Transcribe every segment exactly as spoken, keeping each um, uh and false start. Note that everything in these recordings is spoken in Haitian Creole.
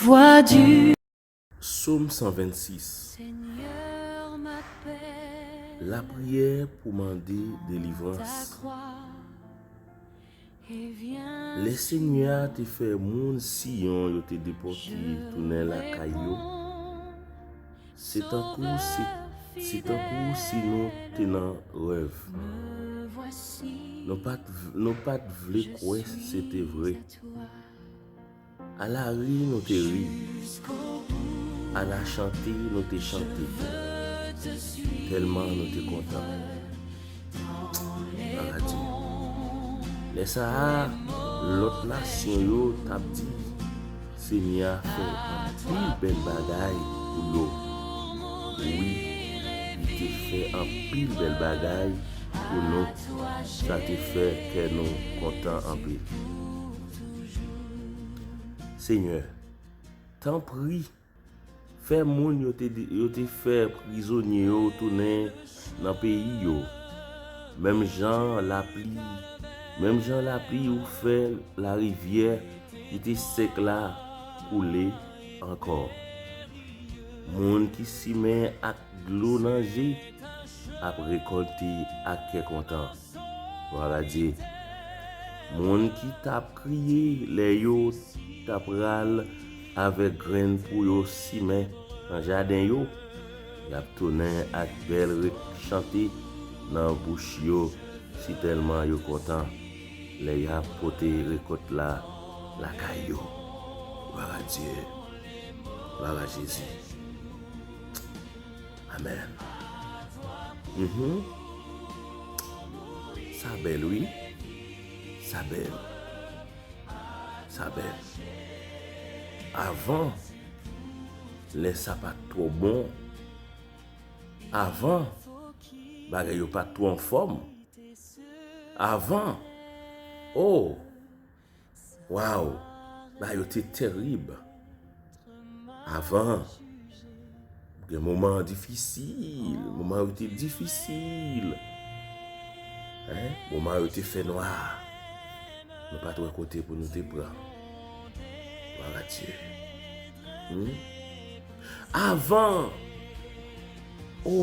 Voix du Sòm san vennsis. Seigneur m'appelle Lapriyè pou mande ta delivrans. croix et viens Lè Senyè a te fè moun Siyon yo te depòte tounen lakay yo, se tankou se, se tankou si nou te nan rèv. me voici Nou pa t, nou pa t vle kwè se te vre. à toi. Ala ri nou te ri, ala chante nou te chante, tèlman nou te kontan. Glwa a Dye. Lè sa a, lòt nasyon yo t ap di, Senyè a fè anpil bèl bagay pou yo. Wi, li te fè anpil bèl bagay pou nou. Sa te fè kè nou kontan anpil. Senyè, tanpri, fè moun yo te, yo te fè prizonye yo tounen nan peyi yo. Menm jan lapli, menm jan lapli ou fè larivyè ki te sèk la koule ankò. Moun ki simen ak dlo nan je ap rekòlte ak kè kontan. Glwa a Dye. Moun ki t ap kriye lè yo t ap pral avèk grenn pou yo simen nan jaden yo, y ap tounen ak bèl rit chante nan bouch yo, sitèlman yo kontan lè y ap pote rekòt la lakay yo. Glwa a Dye. Glwa a Jezi. Amèn. Mhm. Sa bèl, wi. Sa bèl. Sa bèl. Avan, lè sa pa t twò bon, avan, bagay yo pa t twò anfòm. Avan, o, waw, bagay yo te tèrib. Avan, gen moman difisil, moman yo te difisil. Hein? Moman yo te fè nwa. Nou pa t wè kote pou nou te pran. Glwa a Dye. Hmm? Avan, o,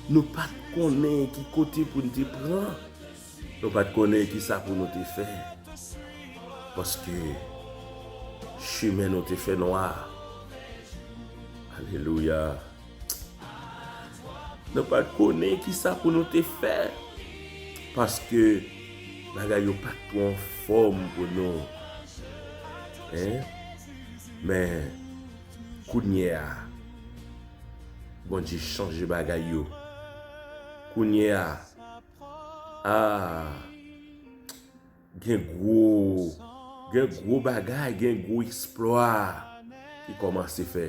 nou pa t konnen ki kote pou nou te pran. Nou pa t konnen ki sa pou nou te fè. Paske chimen nou te fè nwa. Alelouya. Nou pa t konnen ki sa pou nou te fè. Paske bagay yo pa t twò anfòm pou nou. Hein? Men, kounye a, Bondye chanje bagay yo. Kounye a, a, gen gwo, gen gwo bagay, gen gwo eksplwa ki kòmanse fè.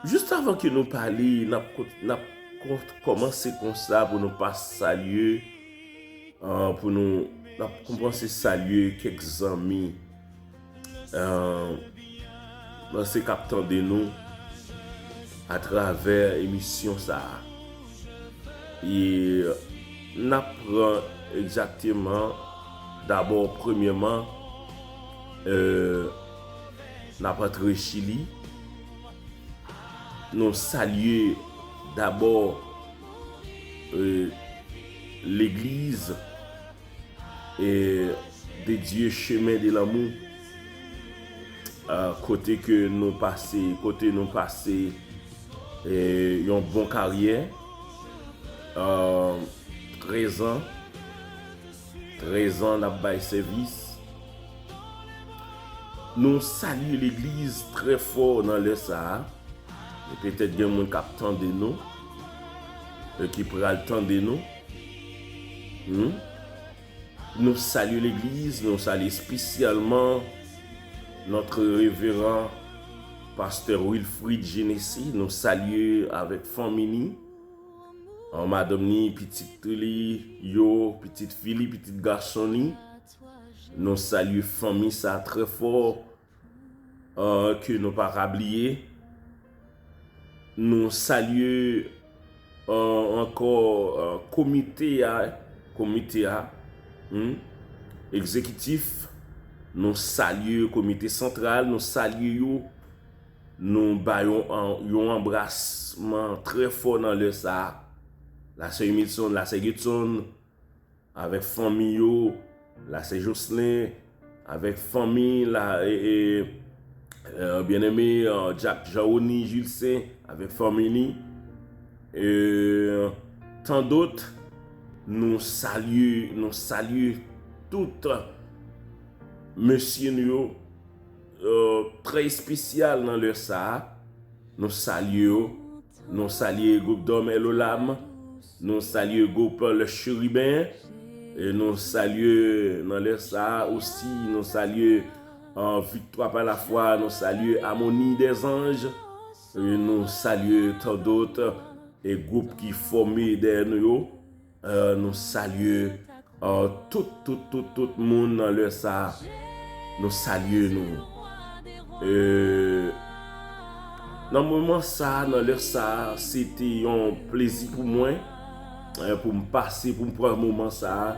Jis avan ke nou pale, n ap kon-, n ap kon-, kòmanse konsa pou nou pa salye, ah, pou nou, n ap kòmanse salye kèk zanmi, ah, nan se k ap tande nou atravè emisyon sa a. E n ap pran egzakteman, dabò, premyèman, euh, n ap antre Chili. Nou salye dabò, euh, legliz, euh, de Dieu Chemin de l'Amour, euh, kote ke nou pase, kote nou pase, euh, yon bon karyè, euh, trèz an, trèz an n ap bay sèvis. Nou salye legliz trè fò nan lè sa a. E petèt gen moun k ap tande nou, e ki pral tande nou. Hmm? Nou salye legliz, nou salye espesyalman notre révérend pastè Wilfrid Genesee, nou salye avèk fanmi ni, an madanm ni, pitit li yo, pitit fi li, pitit gason li. Nou salye fanmi sa trè fò, euh, ke nou pa ka bliye. Nou salye, euh, ankò, euh, komite a, komite a, hmm, egzekitif, Nou salye komite santral, nou salye yo, nou ba yo an, yon anbrasman trè fò nan lè sa a. Lasè Emilson, lasè Getson, avèk fanmi yo, lasè Jocelyn, avèk fanmi la, e, e, e, byeneme, e, Jack Jaoni Jilsen, avèk fanmi li, e, tan dòt, nou salye, nou salye tout mesye nou yo, e, trè espesyal nan lè sa a. Nou salye yo. Nou salye gwoup Dòm El Olam. Nou salye gwoup Le Chérubin. E nou salye nan lè sa a osi, nou salye, e, Viktwa pa Lafwa, nou salye Amoni dèzanj. E nou salye tan dòt, e gwoup ki fòme dèyè nou yo. E, nou salye, e, tout, tout, tout, tout moun nan lè sa a. Nou salye nou. E, nan moman sa a, nan lè sa a, se te yon plezi pou mwen, e, pou m pase, pou m pran moman sa a,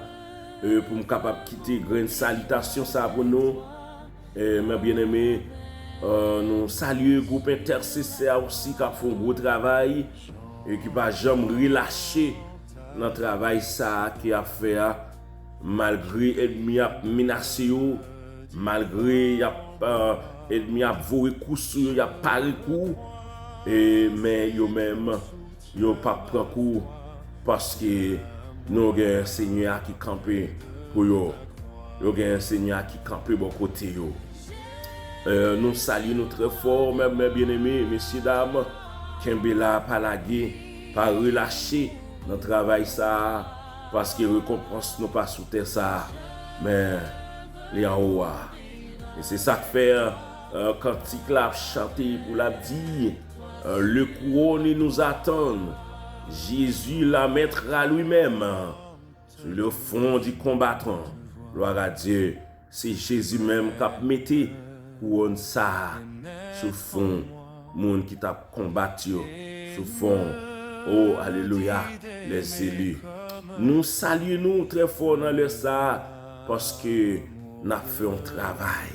e, pou m kapab kite grenn salitasyon sa a pou nou. E, mè byeneme, e, nou salye gwoup entèsesè a osi k ap fè yon gwo travay e ki pa janm relache nan travay sa a ke y ap fè a, malgre ènmi ap menase yo, malgre y ap, e, ènmi ap voye kou sou yo, y ap pare kou, e, men yo menm, yo p ap pran kou, paske nou gen Senyè a ki kanpe pou yo. Yo gen Senyè a ki kanpe bò kote yo. E, nou salye nou trè fò, mè, mè byeneme, mesye dam, kenbe la, pa lage, pa relache nan travay sa a, paske rekonpans nou pa sou tè sa a, men li anwo a. E se sa k fè, e, kantik la ap chante pou l ap di, e, le couronne nous attend, Jésus la mettra lui-même sur le front du combattant. Gloire à Dieu. Se Jezi menm k ap mete kouwòn sa a sou fwon moun ki t ap konbat yo, sou fwon, o, alelouya, les élus. Nou salye nou trè fò nan lè sa a, paske n ap fè yon travay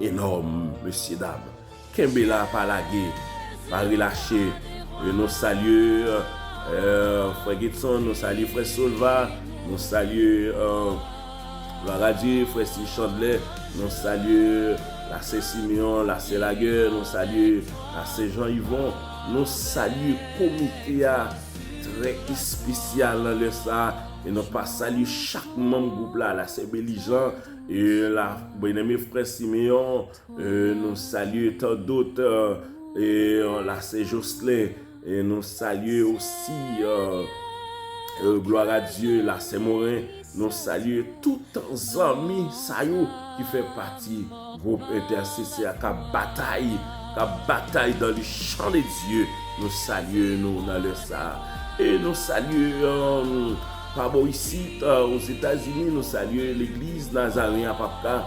enòm, mesye dam. Kenbe la, pa lage, pa relache. E nou salye, e, frè Getson, nou salye frè Solva, nou salye, e, Gloire à Dieu, frè Steve Chandler, nou salye lasè Simeon, lasè Laguerre, nou salye lasè Jean Yvon, nou salye komite a trè espesyal nan lè sa a, e nou pa salye chak manm gwoup la, lasè Belijan, e la, byeneme frè Simeon, e nou salye tan dòt, e, e, lasè Jocelyn, e nou salye osi, e, e, gloire à Dieu, lasè Morin, nou salye tout zanmi sa yo ki fè pati gwoup entèsesè a k ap batay, k ap batay dans le champ de Dieu. Nou salye nou nan lè sa a. E nou salye, e, pa bò isit, e, Ozetazini, nou salye legliz Nazaren Apapka,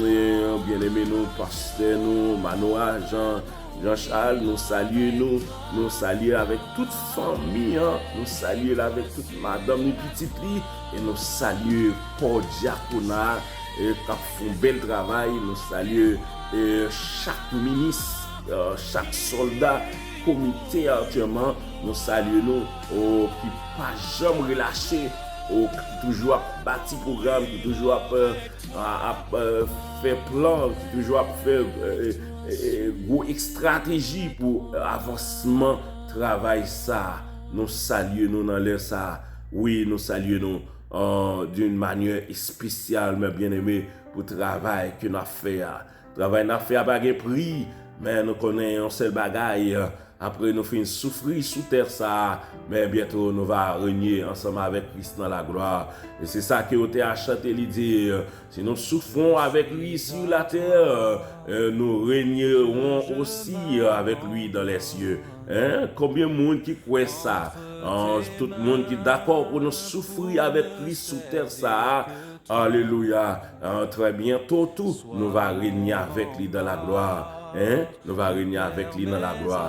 e, byeneme nou, pastè nou, Manoa Jean, Jean Charles, nou salye nou, nou salye avèk tout fanmi an, nou salye l avèk tout madanm li, pitit li, e nou salye kò dyakona a, e, k ap fè yon bèl travay, nou salye, e, chak minis, e, chak sòlda komite aktyèlman, nou salye nou, o, ki pa janm relache, o, ki toujou ap bati pwogram, ki toujou ap, e, a, ap, e, fè plan, ki toujou ap fè, e, e, e, gwo estrateji pou avansman travay sa a. Nou salye nou nan lè sa a. Wi, nou salye nou, e, d'une manière spéciale, mes bien-aimés, pou travay ke n ap fè a. Travay n ap fè a pa gen pri, men nou konnen yon sèl bagay, e, apre nou fin soufri sou tè sa a, men byento nou va renye ansanm avèk Kris nan laglwa. E se sa ke otè a chante, li di, si nous souffrons avec lui sur la terre, euh, nous régnerons aussi avec lui dans les cieux. Hein? Konbyen moun ki kwè sa? An, tout moun ki dakò pou nou soufri avèk Kris sou tè sa a, alelouya, an, trè byento tou, nou va renye avèk li dans la gloire. Hein? Nou va renye avèk li nan laglwa.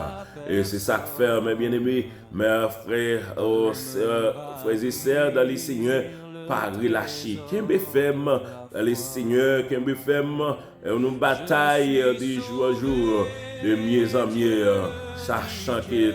E se sa k fè, mes bien-aimés, mes frères, oh, sœurs, frères et sœurs dans le Seigneur, pa relache. Kenbe fèm dans le Seigneur, kenbe fèm. E nou batay, euh, de jou an jou, de mye an mye, euh, sachant que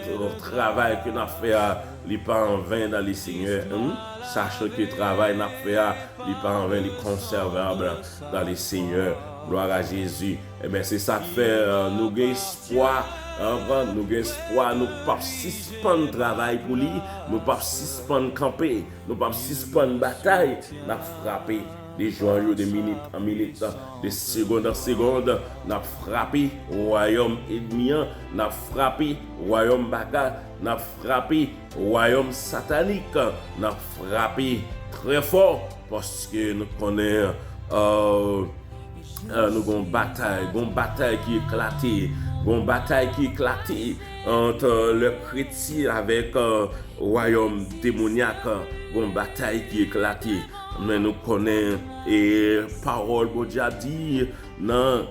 travay ke n ap fè a, li pa anven dans le Seigneur. Hmm? Sachant que travay n ap fè a, li pa anven, li konsèvab dans le Seigneur. Gloire à Jésus. Ebyen, se sa k fè, euh, nou gen espwa, nou gen espwa, nou p ap sispann travay pou li, nou p ap sispann kanpe, nou p ap sispann batay, n ap frape. De jou an jou, de minit an minit, de segonn an segonn, n ap frape wayòm ènmi an, n ap frape wayòm baka, n ap frape wayòm satanik, n ap frape trè fò, paske nou konnen, euh, euh, nou gon batay, gon batay ki eklate, gon batay ki eklate ant lè kretyen avèk, euh, wayòm demonyak, gon batay ki eklate. Men nou konnen, e pawòl Bondye ap di nan,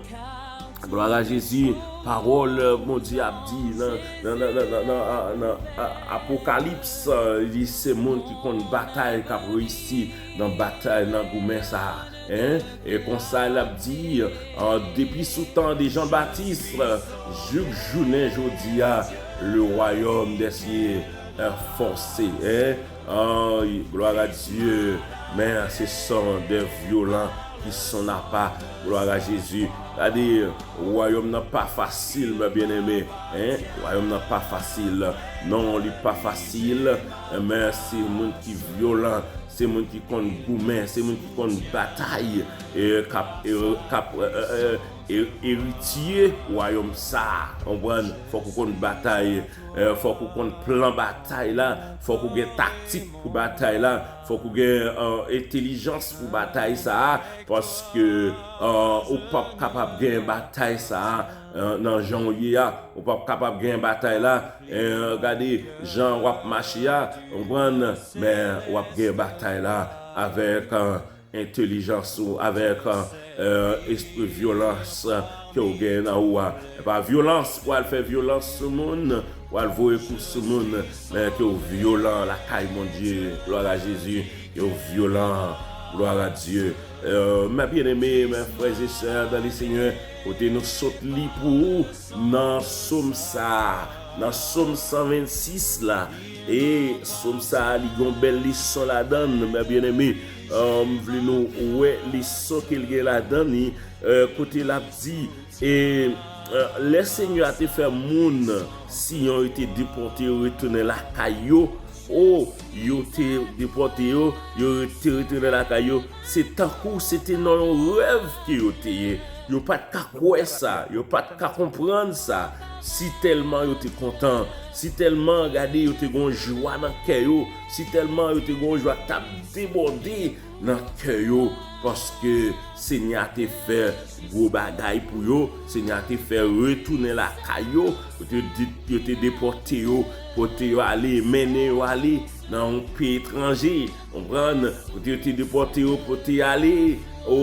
gloire à Jésus, pawòl Bondye ap di nan, nan, nan, nan, nan, nan, nan, a-, Apokalips, li di se moun ki konn batay k ap reyisi nan batay, nan goumen sa a. Hein? E konsa l ap di, euh, depi sou tan de Jan Batis, euh, jouk jounen jodi a, le royaume des cieux est forcé, hein? Ay, gloire à Dieu. Men se son de vyolan ki son apa. Gloire à Jésus. Gade, wayòm nan pa fasil, mè byeneme. Hein? Wayòm nan pa fasil. Non, li pa fasil. Men se moun ki vyolan, se moun ki konn goumen, se moun ki konn batay, e k ap, e, k ap, e, e, e, e, eritye wayòm sa a. Konprann? Fòk ou konn batay. Eh, fòk ou konn plan batay la, fòk ou gen taktik pou batay la, fòk ou gen, eh, entèlijans pou batay sa a, paske, eh, ou p ap kapab gen batay sa a, eh, nan jan w ye a, ou p ap kapab gen batay la, eh, gade jan w ap mache a, konprann, men w ap gen batay la avèk, eh, entèlijans ou avèk, eh, espri vyolans ke w gen nan ou a. E pa vyolans pou al fè vyolans sou moun, pou al voye kou sou moun, men ke w vyolan lakay Bondye. Gloire à Jésus, ke w vyolan. Gloire à Dieu. Eh, mes bien-aimés, mes frères et sœurs dans le Seigneur, kote nou sot li pou ou nan sòm sa a, nan sòm san vennsis la. E sòm sa a, li gen yon bèl leson ladan l, mes bien-aimés. Eh, m vle nou wè leson ke l gen ladan li, eh, kote l ap di, e, eh, lè Senyè a te fè moun Siyon yo te depòte yo retounen lakay yo, o, yo te depòte yo, yo te retounen lakay yo, se tankou se te nan yon rèv ke yo te ye. Yo pa t ka kwè sa, yo pa t ka konprann sa. Si tèlman yo te kontan, si tèlman, gade, yo te gen yon jwa nan kè yo, si tèlman yo te gen yon jwa k t ap debòde nan kè yo, paske Senyè a te fè gwo bagay pou yo, Senyè a te fè retounen lakay yo, yo te di-, yo te depòte yo, pote yo ale, mennen yo ale nan yon peyi etranje, konprann? Kote yo te depòte yo, pote ale, o,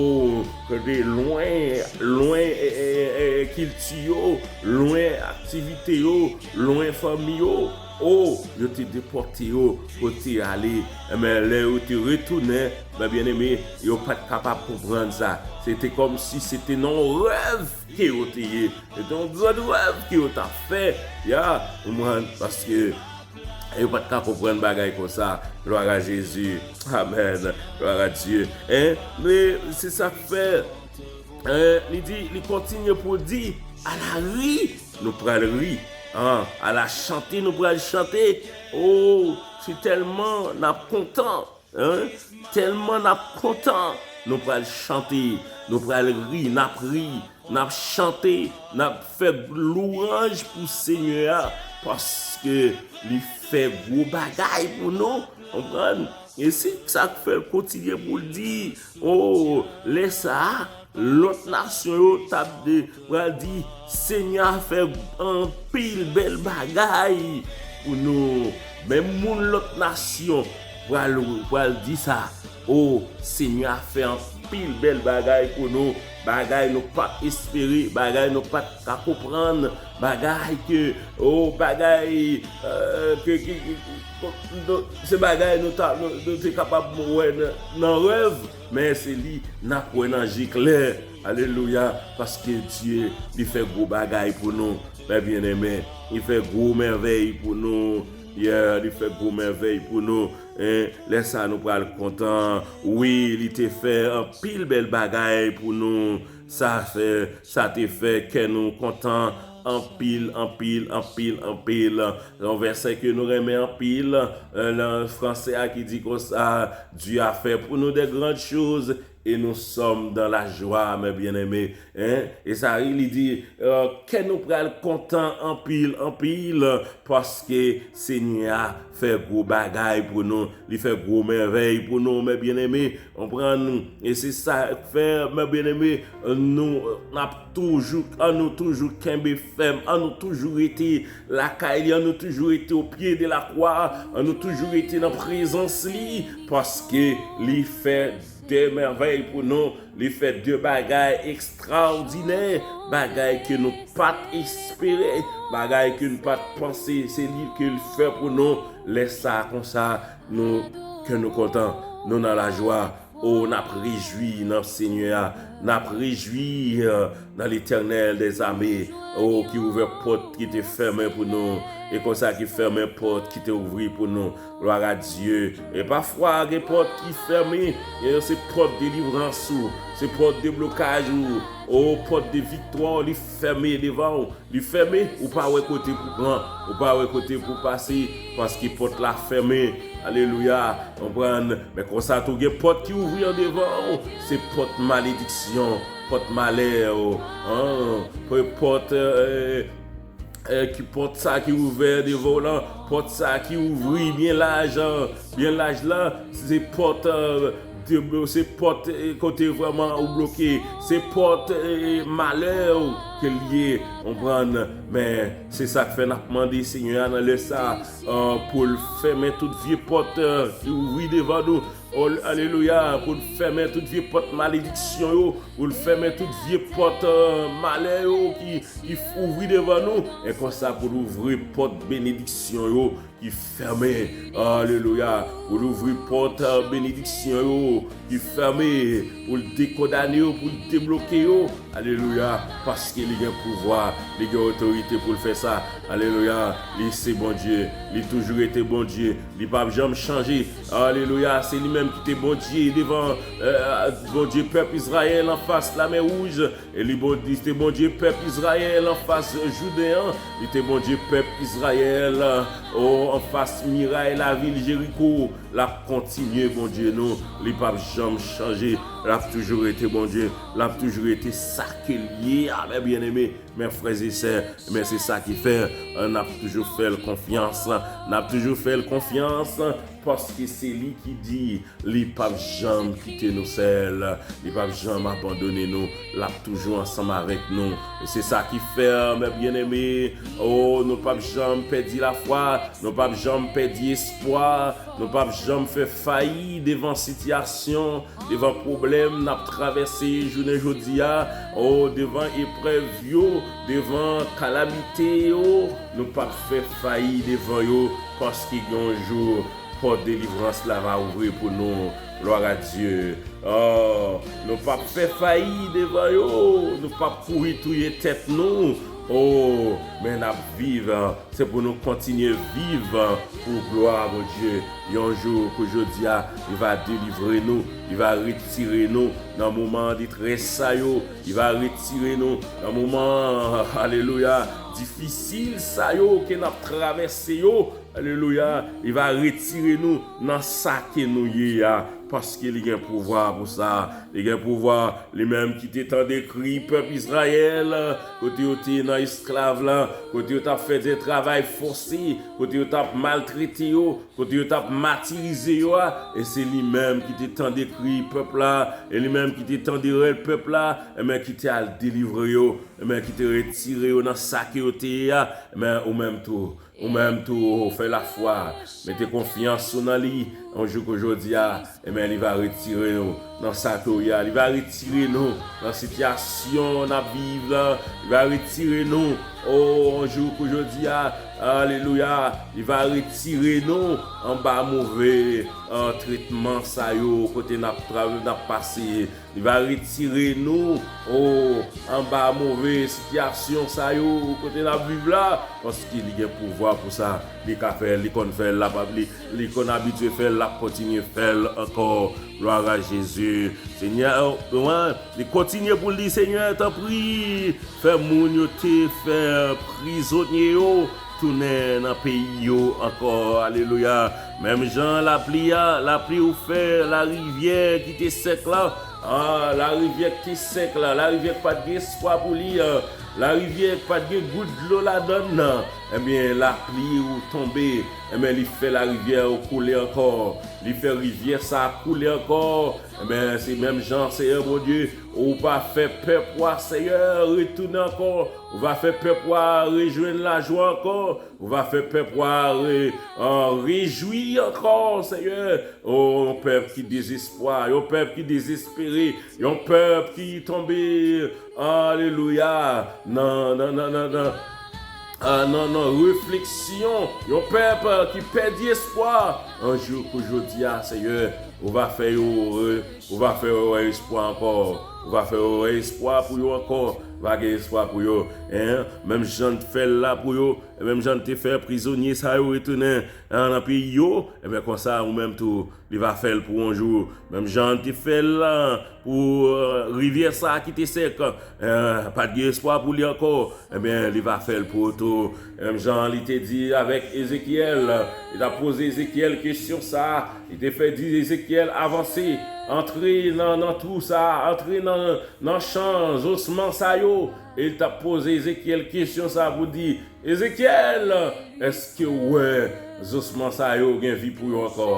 kote lwen, lwen, e, e, e, e, kilti yo, lwen aktivite yo, lwen fanmi yo. O, yo te depòte yo, pote ale. Enben, lè yo te retounen, mes bien-aimés, yo pa t kapab konprann sa. Se te kòmsi se te nan yon rèv ke yo te ye. Se te yon gran rèv ke yo t ap fè. Ya, konprann, paske yo pa t ka konprann bagay konsa. Gloire à Jésus. Amen. Gloire à Dieu. Hein? Men se sa k fè, hein, li di, li kontinye pou di, al a ri, nou pral ri. Hein? Al a chante, nou pral chante. O, se tèlman n ap kontan. Hein? Tèlman n ap kontan, nou pral chante, nou pral ri, n ap ri, n ap chante, n ap fè lwanj pou Senyè a, paske li fè gwo bagay pou nou, konprann? E se sa k fè l kontinye pou l di, o, lè sa a, lòt nasyon yo t ap de, pral di, Senyè a fè anpil bèl bagay pou nou. Men moun lòt nasyon pral, pral di sa. O, Senyè a fè anpil bèl bagay pou nou, bagay nou pa t espere, bagay nou pa t ka konprann, bagay ke, o, bagay, eh, ke, ke, ke, ke, nou, se bagay nou ta, nou, nou te kapab wè nan, nan rèv, men se li n ap wè nan je klè. Alelouya, paske Dye, li fè gwo bagay pou nou, mè byeneme, li fè gwo mèvèy pou nou, yeah, li fè gwo mèvèy pou nou. En, lè sa nou pral kontan. Wi, li te fè anpil bèl bagay pou nou. Sa fè, sa te fè kè nou kontan anpil, anpil, anpil, anpil. Yon vèsè ke nou renmen anpil, eh, nan franse a ki di konsa, Dieu a fait pour nous de grandes choses et nous sommes dans la joie, mes bien-aimés. Hein? E sa, li di, eh, kè nou pral kontan anpil, anpil, paske Senyè a fè gwo bagay pou nou, li fè gwo mèvèy pou nou, mes bien-aimés. Konprann? E se sa k fè, mes bien-aimés, nou, n ap toujou, an nou toujou kenbe fèm, an nou toujou rete lakay li, an nou toujou rete o pye de la kwa, an nou toujou rete nan prezans li, paske li fè de mèvèy pou nou, li fè de bagay ekstraòdinè, bagay ke nou pa t espere, bagay ke nou pa t panse, se li ke l fè pou nou. Lè sa konsa, nou, kè nou kontan, nou nan lajwa. O, n ap rejwi nan Senyè a, n ap rejwi, eh, nan Letènèl dèzame, o, ki ouvè pòt ki te fèmen pou nou, e konsa ki fèmen pòt ki te ouvri pou nou. Glwa a Dye. E pafwa, gen pòt ki fèmen, e se pòt delivrans ou, se pòt deblokaj ou, o, pòt de viktwa ou, li fèmen devan ou. Li fèmen, ou pa wè kote pou pran, ou pa wè kote pou pase, paske pòt la fèmen. Alelouya. Konprann? Men konsa tou gen pòt ki ouvri andevan ou. Se pòt malediksyon, pòt malè, an, pòt, eh, eh, ki pòt sa ki ouvè devan w lan, pòt sa ki ouvri byen laj, an, byen laj la, se pòt, eh, de, se pòt, eh, kote vrèman ou bloke, se pòt, eh, malè w ke l ye, konprann? Men se sa k fè n ap mande Senyè a nan lè sa, eh, pou l fèmen tout vye pòt, eh, ki ouvri devan nou. O, alelouya, pou l fèmen tout vye pòt malediksyon yo, pou l fèmen tout vye pòt, eh, malè yo ki, ki ouvri devan nou, e konsa pou l ouvri pòt benediksyon yo ki fèmen. Alelouya. Pou l ouvri pòt, eh, benediksyon yo ki fèmen, pou l dekondane yo, pou l debloke yo. Alelouya. Paske li gen pouvwa, li gen otorite pou l fè sa. Alelouya. Li se Bondye. Li toujou rete Bondye. Li p ap janm chanje. Alelouya. Se li menm ki te Bondye devan, eh, Bondye pèp Izrayèl anfas Lamè Wouj. E li bon, li te Bondye pèp Izrayèl anfas Jouden an. Li te Bondye pèp Izrayèl, o, anfas miray lavil Jeriko. L ap kontinye Bondye nou. Li p ap janm chanje. L ap toujou rete Bondye. L ap toujou rete sa ke l ye a, mes bien-aimés, mes frères et sœurs. Men se sa ki fè, eh, n ap toujou fè l konfyans. N ap toujou fè l konfyans, paske se li ki di, li p ap janm kite nou sèl, li p ap janm abandone nou, l ap toujou ansanm avèk nou. E se sa ki fè, mes bien-aimés, o, nou p ap janm pèdi lafwa, nou p ap janm pèdi espwa, nou p ap janm fè fayi devan sitiyasyon, devan pwoblèm n ap travèse jounen jodi a, o, devan eprèv yo, devan kalamite yo, nou p ap fè fayi devan yo, paske gen yon jou pòt delivrans la va ouvri pou nou. Glwa a Dye. O, nou p ap fè fayi devan yo. Nou p ap kouri touye tèt nou. O, men n ap viv. Se pou nou kontinye viv pou glwa Bondye. Yon jou kou jodi a, li va delivre nou. Li va retire nou nan moman detrès sa yo. Li va retire nou nan moman, alelouya, difisil sa yo ke n ap travèse yo. Alelouya. Li va retire nou nan sa ke nou ye a, paske li gen pouvwa pou sa. Li gen pouvwa, li menm ki te tande kri pèp Izrayèl, kote yo te nan esklav la, kote yo t ap fè de travay fòse, kote yo t ap maltrete yo, kote yo t ap matirize yo a, e se li menm ki te tande kri pèp la, e li menm ki te tande rèl pèp la, enben ki te al delivre yo, enben ki te retire yo nan sa ke yo te ye a, enben ou menm tou, Ou menm tou, fè lafwa, mete konfyans ou nan li, yon jou kou jodi a, ebyen, li va retire nou nan sa ke w ye a. Li va retire nou nan sitiyasyon n ap viv la. Li va retire nou, o, yon jou kou jodi a. Alelouya. Li va retire nou anba move, ah, tretman sa yo kote n ap tra-, n ap pase. Li va retire nou, o, anba move sitiyasyon sa yo kote n ap viv la, paske li gen pouvwa pou sa. Li ka fè l, li konn fè l, l ap, li, li konn abitye fè l, l ap kontinye fè l ankò. Glwa a Jezi. Senyè, mwen, li kontinye pou l di, Senyè, tanpri, fè moun yo te fè prizonye yo tounen nan peyi yo ankò. Alelouya. Menm jan lapli a, lapli ou fè larivyè ki te sèk la, ah, larivyè ki te sèk la, larivyè ki pa t gen espwa pou li, ah, larivyè ki pa t gen gout dlo ladan l nan, ebyen, lapli ou tonbe, ebyen, li fè larivyè ou koule ankò, li fè rivyè sa a koule ankò. Ebyen, se menm jan, Seyè Bondye, ou va fè pèp ou a, Seyè, retounen ankò. Ou va fè pèp ou a rejwenn lajwa ankò. Ou va fè pèp ou a re-, an, rejwi ankò, Seyè. O, yon pèp ki dezespwa, yon pèp ki dezespere, yon pèp ki tonbe, alelouya, nan, nan, nan, nan, nan, ah, nan, nan refleksyon, yon pèp, ah, ki pèdi espwa. Yon jou kou jodi a, Seyè, ou va fè yo re-, ou va fè yo wè espwa ankò. Ou va fè yo wè espwa pou yo ankò. Va gen espwa pou yo. Hein? Menm jan l te fè l la pou yo, menm jan l te fè prizonye sa yo retounen, hein, nan peyi yo, ebyen, konsa, ou menm tou, li va fè l pou yon jou. Menm jan l te fè l la pou, euh, rivyè sa a ki te sèk, euh, pa t gen espwa pou li ankò, ebyen, li va fè l pou ou tou. Menm jan li te di avèk Ezekyèl, li t ap poze Ezekyèl kesyon sa a, li te fè di Ezekyèl avanse, antre nan, nan twou sa a, antre nan, nan chan zosman sa yo. E li t ap poze Ezekyèl kesyon sa a pou di, Ezekyèl, èske w wè zosman sa yo gen vi pou yo ankò?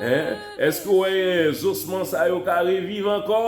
Hein? Èske w wè zosman sa yo ka reviv ankò?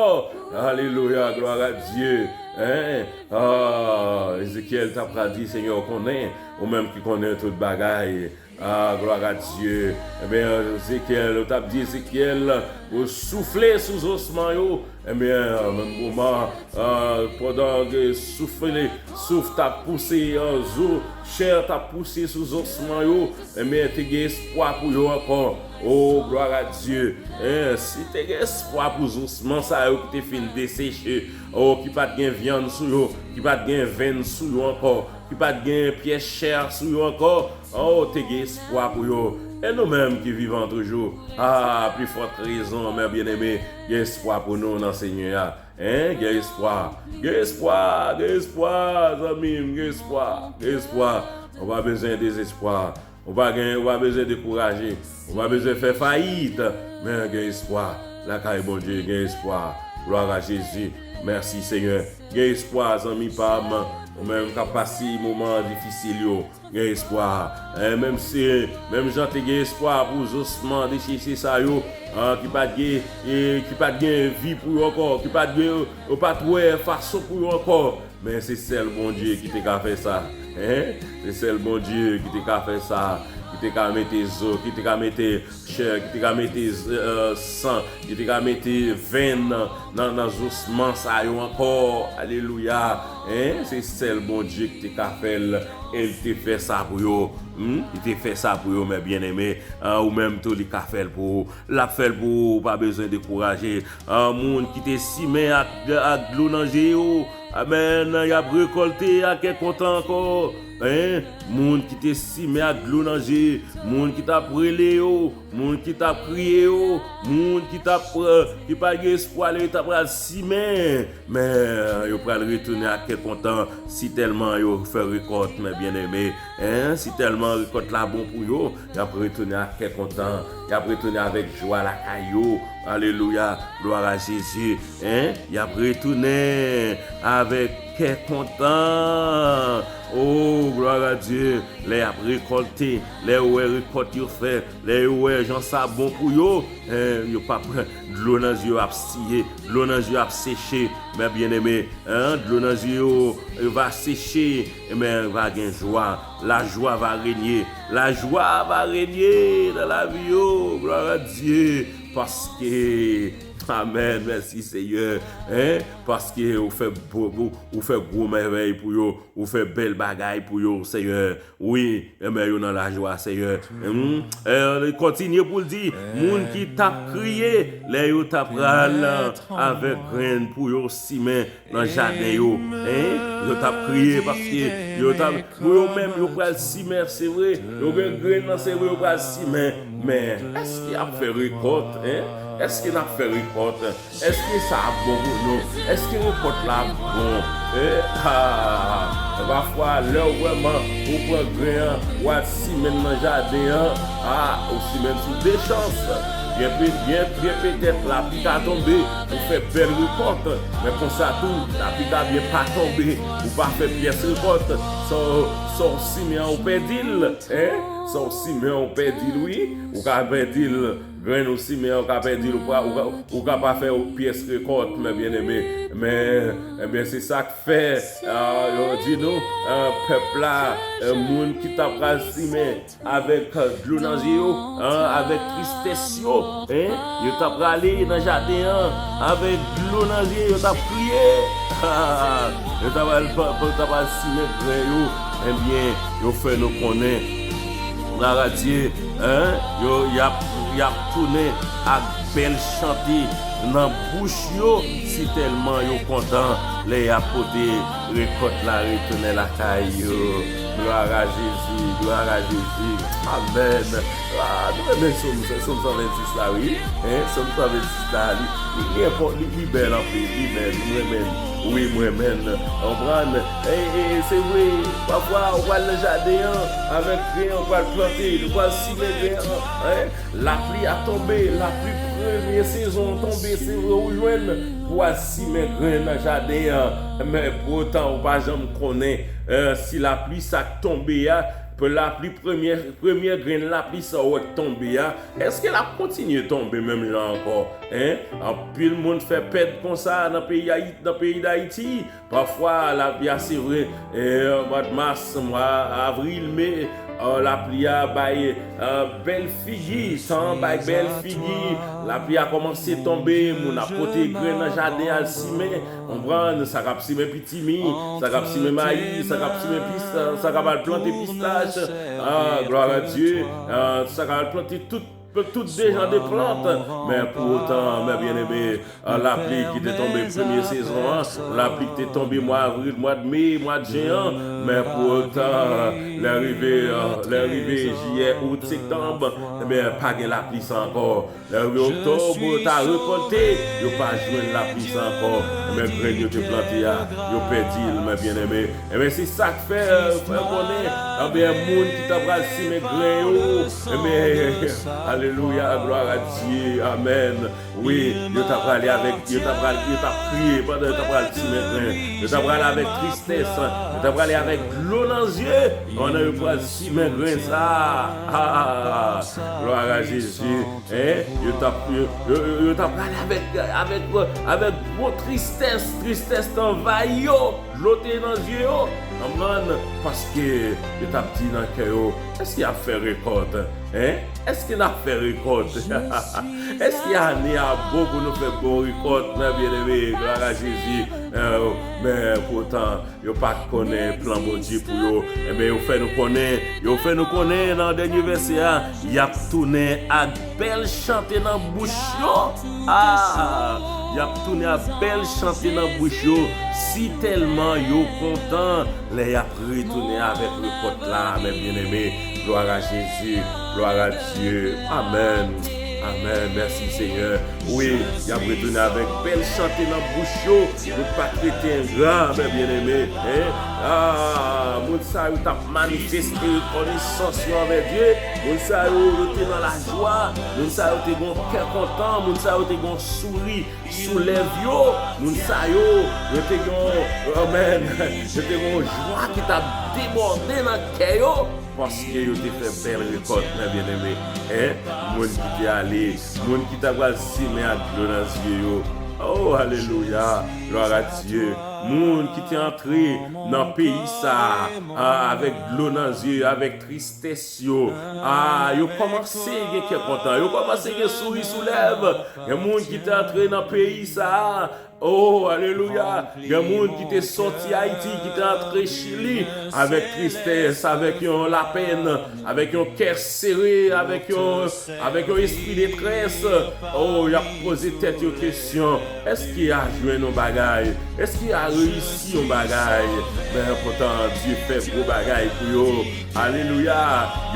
Alelouya, glwa a Dye. Hein? Ah, Ezekyèl ta pral di, Senyè, ou konnen, ou menm ki konnen tout bagay. Ah, glwa a Dye. Ebyen, Ezekyèl, ou t ap di Ezekyèl, ou soufle sou zosman yo. Ebyen, menm moman, ah, pandan ke soufle, souf t ap pouse, ah, zo, chè t ap pouse sou zosman yo, ebyen, te gen espwa pou yo ankò. O, glwa a Dye. Hein, si te gen espwa pou zosman sa yo ki te fin deseche, o, ki pa t gen vyann sou yo, ki pa t gen venn sou yo ankò, ki pa t gen pyès chè sou yo ankò, o, te gen espwa pou yo. E nou menm ki vivan toujou, a, pli fòt rezon, mè byeneme, gen espwa pou nou nan Senyè a. Hein? Gen espwa. Gen espwa, gen espwa, zanmi m, gen espwa, gen espwa. Ou pa bezwen dezespwa. Ou pa gen, ou pa bezwen dekouraje. Ou pa bezwen fè fayit. Men gen espwa. Lakay Bondye, gen espwa. Glwa a Jezi. Mèsi, Senyè. Gen espwa, zanmi pa m. Ou menm k ap pase moman difisil yo. Gen espwa. Eh, menm si, menm jan te gen espwa pou zosman decheche sa yo, ah, ki pa t gen, eh, ki pa t gen vi pou yo ankò, ki pa t gen, yo pa t wè fason pou yo ankò. Men se sèl Bondye ki te ka fè sa. Hein? Se sèl Bondye ki te ka fè sa, ki te ka mete zo, ki te ka mete chè, ki te ka mete, eh, san, ki te ka mete venn nan, nan, nan zosman sa yo ankò. Alelouya. Hein? Se sèl Bondye ki te ka fè l. E l te fè sa pou yo. Hmm? Li te fè sa pou yo, mè byeneme. Ah, ou menm tou, li ka fè l pou ou. L ap fè l pou ou, ou pa bezwen dekouraje. Ah, moun ki te simen ak, ak dlo nan je yo, amèn, y ap rekòlte ak kè kontan ankò. Hein? Moun ki te simen ak dlo nan je, moun ki t ap rele yo, moun ki t ap kriye yo, moun ki t ap, eh, ki pa gen espwa, lè yo t ap pral simen. Men yo pral retounen ak kè kontan, si tèlman yo fè rekòt, mè byeneme. Hein? Si tèlman rekòt la bon pou yo, y ap retounen ak kè kontan, y ap retounen avèk jwa lakay yo. Alelouya, glwa a Jezi. Hein? Y ap retounen avèk kè kontan. Oh, gloire à Dieu. Lè y ap rekòlte, lè yo wè rekòt yo fè, lè yo wè jan sa bon pou yo, hein, yo p ap, dlo nan zye yo ap siye, dlo nan zye yo ap seche. Mè byeneme, hein, dlo nan zye yo va seche, men va gen jwa. La joie va régner. La joie va régner dans la vie, oh, gloire à Dieu. Paske, amen, mèsi Seyè, hein, paske ou fè bo-, ou, ou fè gwo mèvèy pou yo, ou fè bèl bagay pou yo, Seyè. Wi, enben yo nan lajwa, Seyè. Hmm? Eh, kontinye pou l di, moun ki t ap kriye, lè yo t ap pral avèk grenn pou yo simen nan jaden yo, hein? Yo t ap kriye paske yo t ap, pou yo menm, yo pral simen, se vre. Yo gen grenn nan, se vre, yo pral simen. Men, èske y ap fè rekòt, hein? Èske n ap fè rekòt? Èske sa ap bon pou nou? Èske rekòt la ap bon? Eh, ha! Pafwa, lè w vrèman, ou pran grenn an, w al simen nan jaden an, ah, ou simen sou de chans. Byen pe-, byen, byen petèt, lapli ka tonbe, ou fè bèl rekòt. Men konsa tou, lapli ka byen pa tonbe, ou pa fè pyès rekòt. Sa w, sa w simen an, ou pèdi l, hein? Sa w simen an, ou pèdi l, wi. Ou ka pèdi l, grenn ou simen an, ou ka pèdi l, ou pa, ou ka, ou ka pa fè pyès rekòt, mè byeneme. Men, enben, se sa k fè, ah, yo di nou, ah, pèp la, eh, moun ki ta pral simen avèk, eh, dlo nan zye yo, ah, avèk tristès yo, hein, yo ta prale nan jaden an, avèk dlo nan zye, yo ta kriye. Yo ta pral, pa, pa, ta pral simen grenn yo, enben, yo fè nou konnen, glwa a Dye, hein, yo, y ap, y ap tounen ak bèl chante nan bouch yo, si tèlman yo kontan lè y ap pote rekòt la retounen lakay yo. Glwa a Jezi, glwa a Jezi. Amèn. Ah, nou renmen Sòm, Sòm san vennsis la, wi. Hein? Sòm san vennsis la, li, li, li enpò-, li, li bèl anpil, li bèl, mwen menm. Wi, mwen menm. Konprann? E, e, se vre, pafwa, ou pral nan jaden an, avèk grenn, ou pral plante, ou pral simen grenn an, hein? Lapli a tonbe, lapli premye sezon an tonbe, se vre ou jwenn pou al simen grenn nan jaden an. Men poutan ou pa janm konnen, eh, si lapli sa k tonbe a, pou lapli premye, premye grenn lapli sa w wè k tonbe a, èske l ap kontinye tonbe menm jan ankò? Hein? Anpil moun fè pèd konsa nan peyi Ayit-, nan peyi Dayiti. Pafwa, lapli a, se vre, eh, mwa mas, mwa avril, me, eh, lapli a bay, eh, bèl figi, tan an bay bèl figi. Lapli a kòmanse tonbe, moun ap pote grenn nan jaden al simen, konprann, sa k ap simen pitimi, sa k ap simen mayi, sa k ap simen pis-, sa k ap al plante pistach. Ah, glwa a Dye, ah, sa k ap al plante tout, tout de jan de plant. Men poutan, mè byeneme, ah, lapli ki te tonbe premye sezon an, lapli ki te tonbe mwa avril, mwa de me, mwa de jen an, men poutan, lè rive, ah, lè rive jiyè, out, septanm, ebyen, pa gen lapli sa ankò. Lè rive oktòb, yo ta rekòlte, yo pa jwenn lapli sa ankò. Ebyen, grenn yo te plante a, yo pèdi l, mè byeneme. Ebyen, se sa k fè, eh, fè konnen, ebyen, moun ki ta pral simen grenn yo, ebyen, alelouya, glwa a Dye, amèn. Wi, yo ta prale avèk, yo ta pral, yo ta kriye pandan yo ta pral simen grenn. Yo ta prale avèk tristès, yo ta prale avèk dlo nan zye, pandan yo pral simen grenn sa a. Ah, glwa a Jezi. Hein? Yo t ap, yo, yo, yo, yo t ap prale avèk, avèk, avèk gwo tristès, tristès t anvayi yo, dlo te nan zye yo. Konprann? Paske yo t ap di nan kè yo, èske y ap fè rekòt? Hein? Èske n ap fè rekòt? Èske ane a bon pou nou fè bon rekòt? Mè byeneme, glwa a Jezi. Eh, men poutan, yo pa t konnen plan Bondye pou yo. Enben, yo fè nou konnen, yo fè nou konnen nan dènye vèsè a, y ap tounen ak bèl chante nan bouch yo. Ah! Y ap tounen ak bèl chante nan bouch yo, si tèlman yo kontan lè y ap retounen avèk rekòt la, mè byeneme. Glwa a Jezi, glwa a Dye. Amèn. Amèn. Mèsi, Senyè. Wi, y ap retounen avèk bèl chante nan bouch yo. Nou pa t rete engra, mè byeneme. Hein? Ah, moun sa yo t ap manifeste rekonesans yo anvè Dye. Moun sa yo, yo te nan lajwa. Moun sa yo te gen yon kè kontan. Moun sa yo te gen yon souri sou lèv yo. Moun sa yo, yo te gen yon, amen, yo te gen yon jwa ki t ap debòde nan kè yo, paske yo te fè bèl rekòt, mè byeneme. Hein? Moun ki te ale, moun ki ta pral simen ak dlo nan zye yo. Oh, alelouya! Glwa a Dye! Moun ki te antre nan peyi sa a, a, avèk dlo nan zye, avèk tristès yo, a, yo kòmanse gen kè kontan, yo kòmanse gen souri sou lèv. Gen moun ki te antre nan peyi sa a, oh, alelouya! Gen moun ki te sòti Ayiti, ki te antre Chili avèk tristès, avèk yon lapèn, avèk yon kè sere, avèk yon, avèk yon espri detrès. Oh, y ap poze tèt yo kesyon, èske a jwenn yon bagay? Èske a reyisi yon bagay? Men poutan, Dye fè gwo bagay pou yo. Alelouya!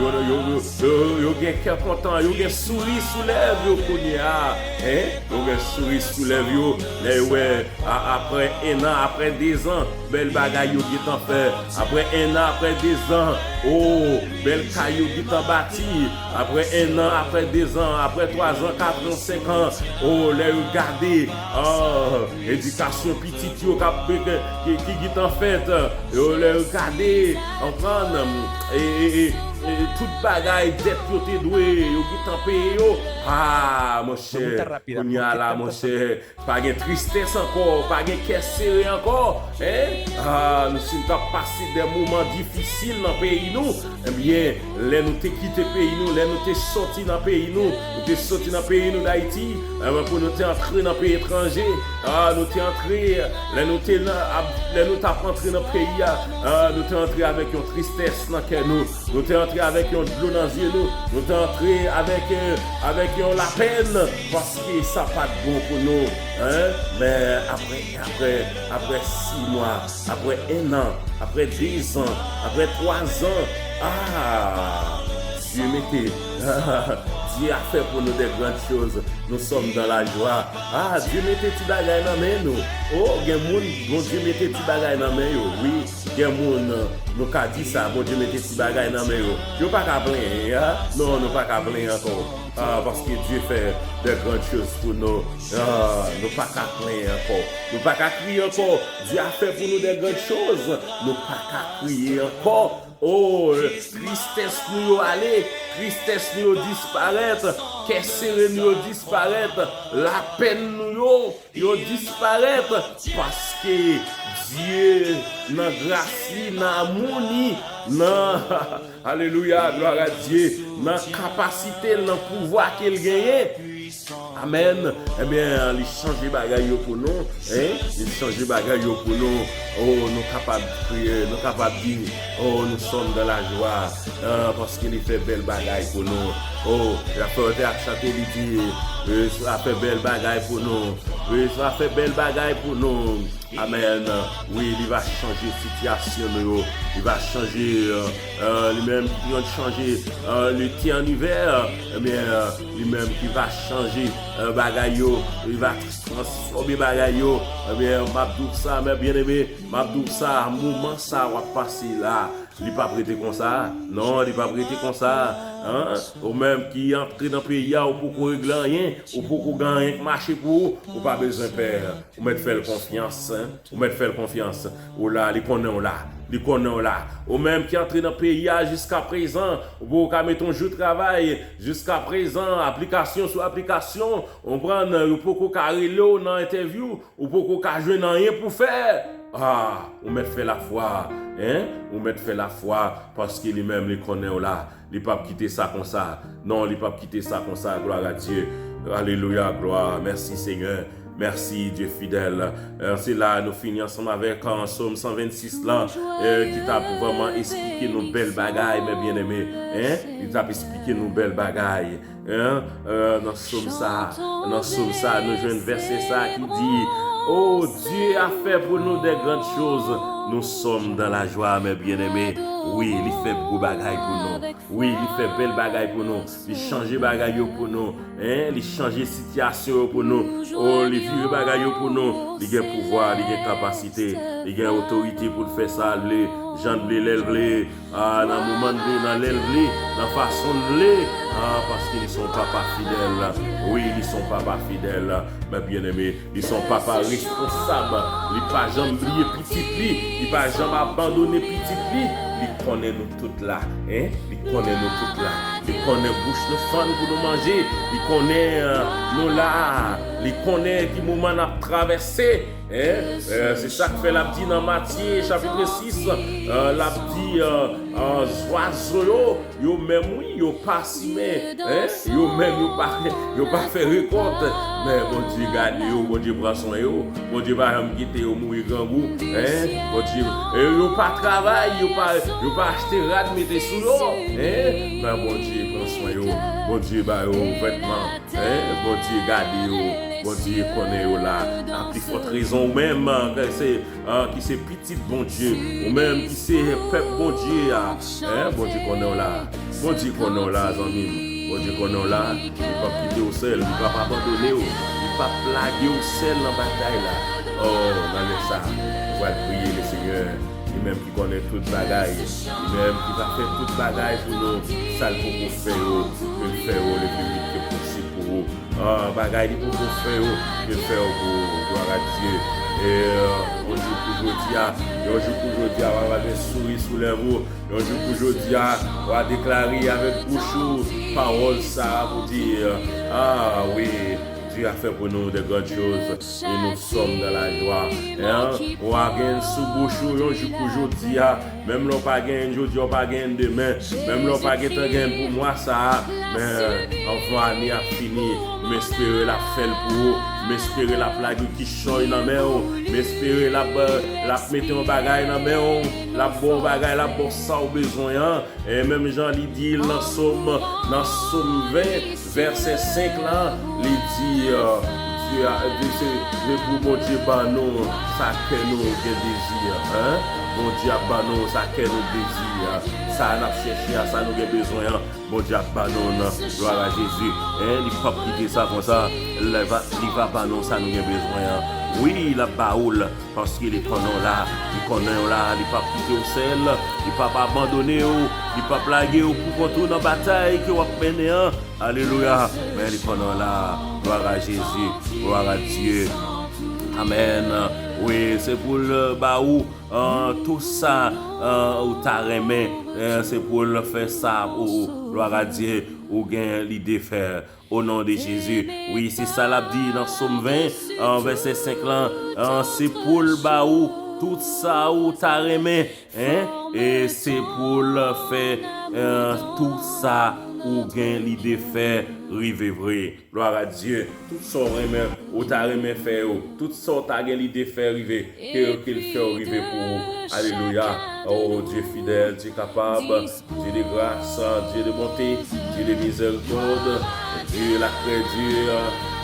Yo, yo, yo, yo, yo gen kè kontan, yo gen souri sou lèv yo kounye a. Hein? Yo gen souri sou lèv yo. Lè yo wè, a, apre en an, apre dezan, bèl bagay yo gentan fè. Apre en an, apre dezan, oh, bèl kay yo gentan bati. Apre en an, apre dezan, apre twazan, katran, senkan, oh, lè yo gade, ah, edikasyon pitit yo k ap, ki, ki, ki gentan fèt, yo, lè yo gade, konprann, e, e, e, e, tout bagay, dèt yo te dwe, yo gentan peye yo. Ah, monchè, kounye a la, monchè, pa gen tristès ankò, pa gen kè sere ankò, hein? Ah, nou, si n t ap pase de moman difisil nan peyi nou, ebyen, lè nou te kite peyi nou, lè nou te sòti nan peyi nou, nou te sòti nan peyi nou Dayiti, ebyen, pou nou te antre nan peyi etranje, ah, nou te antre, lè nou te nan, ap, lè nou t ap antre nan peyi a, ah, nou te antre avèk yon tristès nan kè nou. Nou te antre avèk yon dlo nan zye nou. Nou te antre avèk, eh, avèk yon lapèn, paske sa pa t bon pou nou. Hein? Men apre, apre, apre sis mwa, apre en an, apre dezan, apre twazan, ah, Dye mete, Dye a fè pou nou de grann choz. Nous sommes dans la joie. Ah, Dye mete ti bagay nan men nou. Oh, gen moun, Bondye mete ti bagay nan men yo. Wi, gen moun, nou ka di sa, Bondye mete ti bagay nan men yo. Yo pa ka plenyen, a? Non, nou pa ka plenyen ankò. Ah, paske Dye fè de grann choz pou nou. Ah, nou pa ka plenyen ankò. Nou pa ka kriye ankò. Dye a fè pou nou de grann choz. Nou pa ka kriye ankò. Oh, tristès nou yo ale, tristès nou yo disparèt, kè sere nou yo disparèt, lapèn nou yo, yo disparèt, paske Dye nan gras li, nan amou li, nan, alelouya, glwa a Dye, nan kapasite l, nan pouvwa ke l genyen. Amèn. Ebyen, li chanje bagay yo pou nou. Hein? Li chanje bagay yo pou nou. Oh, nou kapab kriye, nou kapab di, oh, nous sommes dans la joie. Ah, paske li fè bèl bagay pou nou. Oh, Raphaël te ap chante, li di, eh, sa fè bèl bagay pou nou. Wi, sa fè bèl bagay pou nou. Amèn. Wi, li va chanje sitiyasyon nou yo. Li va chanje, euh, euh, li menm ki konn chanje, euh, l'été en hiver, ebyen, euh, li menm ki va chanje, euh, bagay yo. Li va transfòme bagay yo. Ebyen, m ap di w sa, mè byeneme, m ap di w sa, moman sa w ap pase la, li p ap rete konsa. Non, li p ap rete konsa. Hein? Ou menm ki antre nan peyi a, ou poko regle anyen, ou poko gen anyen k mache pou ou, ou pa bezwen pè. Ou mèt fè l konfyans, hein? Ou mèt fè l konfyans. Ou la, li konnen w la. Li konnen w la. Ou menm ki antre nan peyi a jiska prezan, ou poko ka mete yon jou travay. Jiska prezan, aplikasyon sou aplikasyon, ou konprann, yo poko ka rele w nan entèvyou, ou poko ka jwenn anyen pou fè. Ah, ou mèt fè lafwa, hein? Ou mèt fè lafwa, paske li menm, li konnen w la. Li p ap kite sa konsa. Non, li p ap kite sa konsa. Gloire à Dieu. Alelouya, glwa. Mèsi, Senyè. Mèsi, Dye fidèl. Eh, se la nou fini ansanm avèk, eh, Sòm san vennsis lan, eh, ki t ap vrèman esplike nou bèl bagay, mè byeneme. Hein? Li t ap esplike nou bèl bagay. Hein? Eh, nan Sòm sa, nan Sòm sa, nou jwenn vèsè sa ki di, oh, Dieu a fait pour nous de grandes choses. Nous sommes dans la joie, mes bien-aimés. Wi, li fè gwo bagay pou nou. Wi, li fè bèl bagay pou nou. Li chanje bagay yo pou nou. Hein? Li chanje sitiyasyon yo pou nou. Oh, li vire bagay yo pou nou. Li gen pouvwa, li gen kapasite, li gen otorite pou l fè sa l vle, jan l vle, lè l vle, ah, nan moman l vle, nan lè l vle, nan fason l vle. Ah, paske li se yon papa fidèl. Wi, li se yon papa fidèl. Men byeneme, li se yon papa responsab. Li pa janm bliye pitit li. Li pa janm abandone pitit li. Li konnen nou tout la. Hein? Li konnen nou tout la. Li konnen bouch nou fann pou nou manje. Li konnen, euh, nou la. Li konnen ki moman n ap travèse. Hein? Euh, se sa k fè l ap di nan Matye chapit sis, euh, l ap di, euh, euh, zwazo yo, yo menm wi, yo pa simen, hein? Yo menm, yo pa, yo pa fè rekòt. Men Bondye gade yo, Bondye pran swen yo. Bondye pa janm kite yo mouri grangou, hein? Bondye, e yo pa travay, yo pa, yo pa achte rad mete sou yo, hein? Men Bondye pran swen yo. Bondye ba yo vètman, hein? Bondye gade yo. Bondye konnen yo la. A pli fòt rezon ou menm, hein, ke se ah, ki se pitit Bondye, ou menm ki se pèp Bondye a, hein, Bondye konnen w la. Bondye konnen w la, zanmi m. Bondye konnen w la. Li p ap kite w sèl, li p ap abandone w, li p ap lage w sèl nan batay la. Oh, nan lè sa, nou pral priye Lesenyè, li menm ki konnen tout bagay, li menm ki va fè tout bagay pou nou, sa l poko fè yo, ke l fè yo le pli vit ke posib pou ou. Ah, bagay li poko fè yo, ke l fè yo pou ou. Glwa a Dye. E, euh, yon jou kou jodi a, yon jou kou jodi a, w a wè souri sou lèv ou. Yon jou kou jodi a, w a deklare avèk bouch ou pawòl sa a pou di, ah, wi, Dieu a fait pour nous de grandes choses et nous sommes dans la joie. Hein? W a gen sou bouch ou yon jou kou jodi a, menm lè w pa genyen jodi a, w pa genyen demen. Menm lè w pa gentan genyen pou mwa sa a, men anvan ane a fini, m espere l ap fè l pou ou. M espere l ap lage kichòy nan men w. M espere l ap, l ap mete yon bagay nan men w. L ap ba w yon bagay, l ap ba w sa w bezwen an. E menm jan li di l nan Sòm, nan Sòm ven, vèsè senk lan, li di, euh, Dye a, Dye se, se pou Bondye ban nou sa kè nou gen dezi an, hein? Bondye ap ban nou sa kè nou dezi an, sa n ap chèche a, sa nou gen bezwen an. Bondye ap ban nou l. Glwa a Jezi. Hein? Li p ap kite sa konsa. Li va, li va ban nou sa nou gen bezwen an. Wi, l ap ba ou l. Paske li konnen w la, li konnen w la, li p ap kite w sèl, li p ap abandone w, li p ap lage w pou kont ou nan batay ke w ap mennen an. Alelouya! Men li konnen w la. Glwa a Jezi, glwa a Dye. Amèn. Wi, se pou l ba ou, euh, tou sa, euh, ou ta renmen, euh, se pou l fè sa pou ou. Glwa a Dye, ou gen lide fè. O non de Jezi. Wi, se sa l ap di nan Sòm ven, an vèsè senk lan, an, se pou l ba ou tout sa ou ta renmen, hein? E se pou l fè, euh, tout sa ou gen lide fè rive vre. Glwa a Dye. Tout sa w renmen, ou ta renmen fè yo, tout sa w ta gen lide fè rive, ke, ke l fè w rive pou ou. Alelouya. O Dye fidèl, Dye kapab, Dieu de grâce, Dieu de bonté, Dieu de miséricorde, Dieu la créature,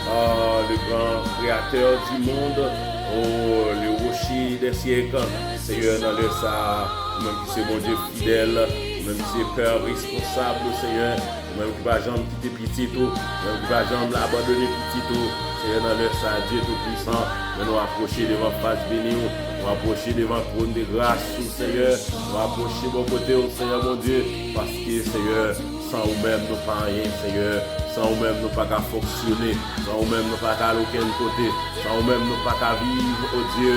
ah, le grand créateur du monde, oh, le rocher des siècles. Senyè, nan lè sa a, ou menm ki se Bondye fidèl, ou menm ki se Pè responsab, Senyè, ou menm ki pa janm kite pitit ou, ou menm ki pa janm abandone pitit ou, Senyè, nan lè sa a, Dye Toupisan, men nou apwoche devan fas beni w, nou apwoche devan twòn de gras ou, Senyè, nou apwoche bò kote w, Senyè Bondye, paske, Senyè, san ou menm nou pa anyen, Senyè, san ou menm nou pa ka fonksyone, san ou menm nou pa ka al okenn kote, san ou menm nou pa ka viv, o Dye,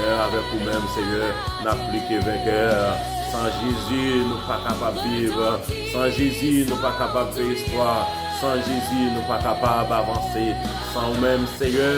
eh, avèk ou menm, Senyè, n ap pli ke venkè. San Jezi, nou pa kapab viv. San Jezi, nou pa kapab fè espwa. San Jezi, nou pa kapab avanse. San ou menm, Senyè,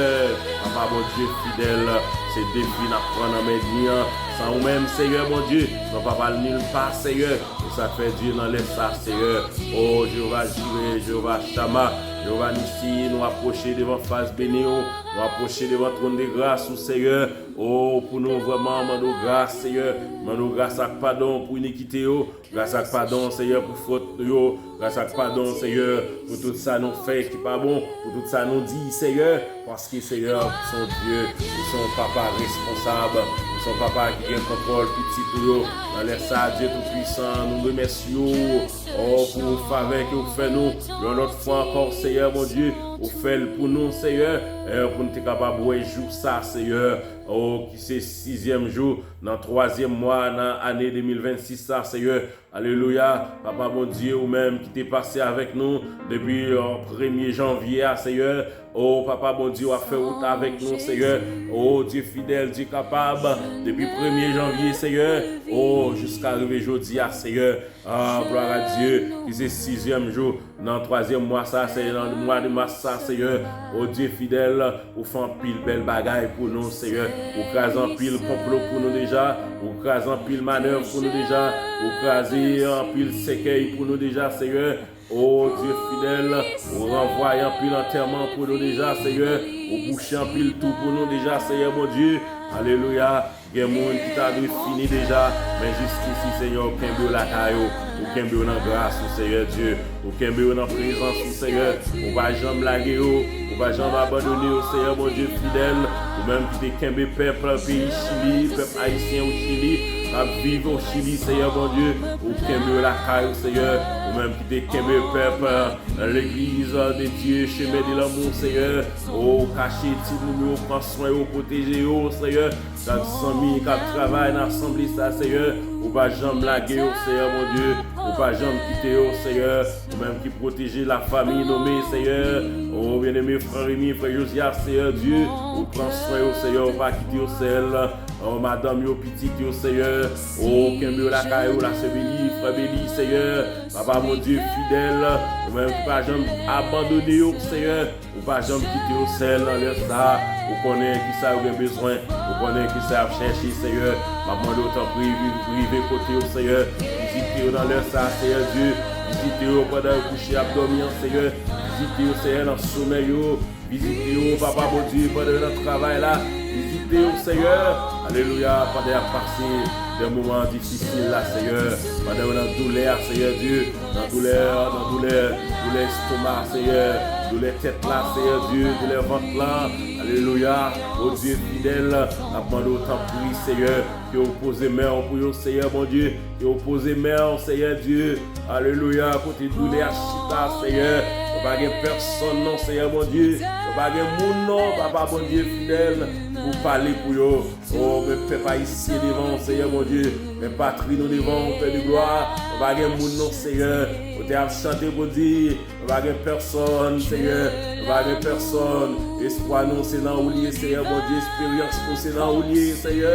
Papa Bondye fidèl, se defi n ap pran nan men ènmi an. San ou menm, Senyè Bondye, nou pa pral nil pa, Senyè. E sa k fè Dye nan lè sa, Senyè. O Jewova Jire, Jewova Chama, Jewova Nisi, nou apwoche devan fas beni w, nou apwoche devan twòn de gras ou, Senyè. O, pou nou vrèman mande w gras, Senyè. Mande w gras ak padon pou inikite yo, gras ak padon, Senyè, pou fòt yo, Gras ak padon, Seyè, pou tout sa nou fè ki pa bon, pou tout sa nou di, Seyè, paske, Seyè, ou se yon Dye, ou se yon papa responsab, ou se yon papa ki gen kontwòl pitit ou yo. Nan lè sa a, Dye Toupisan, nou remèsye w, o, pou favè ke ou fè nou. Yon lòt fwa ankò, Seyè, Bondye, ou fè l pou nou, Seyè, e pou n te kapab wè jou sa, Seyè, o, ki se sizyèm jou nan twazyèm mwa nan ane de mil vennsis sa, Seyè. Alelouya. Papa Bondye, ou menm ki te pase avèk nou depi, e, premye janvye a, Seyè. O, Papa Bondye, w ap fè wout avèk nou, Seyè. O, Dye fidèl, Dye kapab, depi premye janvye, Seyè. O, jiska rive jodi a, Seyè. A, glwa a Dye, ki se sizyèm jou nan twazyèm mwa sa, Seyè, nan mwa de mas sa, Seyè. O Dye fidèl, ou fè anpil bèl bagay pou nou, Seyè. Ou kraze anpil konplo pou nou deja. Ou kraze anpil manèv pou nou deja. Ou kraze anpil sèkèy pou nou deja, Seyè. O Dye fidèl, ou ranvwaye anpil antèman pou nou deja, Seyè. Ou bouche anpil twou pou nou deja, Seyè Bondye. Alelouya. Gen moun ki ta dwe fini deja, men jiskisi, Seyè, ou kenbe yo lakay ou, ou kenbe yo nan gras ou, Seyè Dye, ou kenbe yo nan prezans ou, Seyè, ou pa janm lage yo, ou pa janm abandone yo, Seyè Bondye fidèl, ou menm ki te kenbe pèp peyi Chili, pèp ayisyen o Chili, k ap viv o Chili, Seyè Bondye, ou kenbe yo lakay ou, Seyè, ou menm ki te kenbe pèp, e, legliz de Dye, Chemen de Lanmou, Seyè, ou kache timoun yo, pran swen yo, pwoteje yo, Seyè, chak zanmi k ap travay nan asanble sa, Seyè, ou pa janm lage yo, Seyè Bondye, ou pa janm kite yo, Seyè, ou menm ki pwoteje lafanmi Nome, Seyè, o byeneme frè Remy, frè Josias, Seyè Dye, ou pran swen yo, Seyè, ou pa kite yo sèl, o madanm yo, pitit yo, Seyè, o kenbe yo lakay ou, la sè Beli, frè Beli, Seyè, Papa Bondye fidèl, ou menm ki pa janm abandone yo, Seyè, ou pa janm kite yo sèl nan lè sa a. Ou konnen kisa yo gen bezwen. Ou konnen kisa y ap chèche, Seyè. M ap mande w tanpri, vi-, rive kote yo, Seyè. Vizite yo nan lè sa a, Seyè Dye. Vizite yo pandan yo kouche ap dòmi an, Seyè. Vizite yo, Seyè, nan somèy yo. Vizite yo, Papa Bondye, pandan yo nan travay la. Vizite yo, Seyè. Alelouya, pandan y ap pase de moman difisil la, Seyè. Pandan yo nan doulè a, Seyè Dye. Nan doulè, nan doulè, doulè estoma, Seyè, doulè tèt la, Seyè Dye, doulè vant lan. Alelouya. O Dye fidèl, n ap mande w tanpri, Seyè, ke w poze men w pou yo, Seyè Bondye, ke w poze men w, Seyè Dye. Alelouya. Kote doulè a chita, Seyè, yo pa gen pèsonn non, Seyè Bondye, yo pa gen moun non, Papa Bondye fidèl, pou pale pou yo. O, men pèp ayisyen devan w, Seyè Bondye. Men patri nou devan w, Pè de glwa. Nou pa gen moun non, Seyè. Ou te ap chante pou di, nou pa gen pèsonn, Seyè. Nou pa gen pèsonn. Espwa nou se nan ou l ye, Seyè Bondye. Esperyans nou se nan ou l ye, Seyè.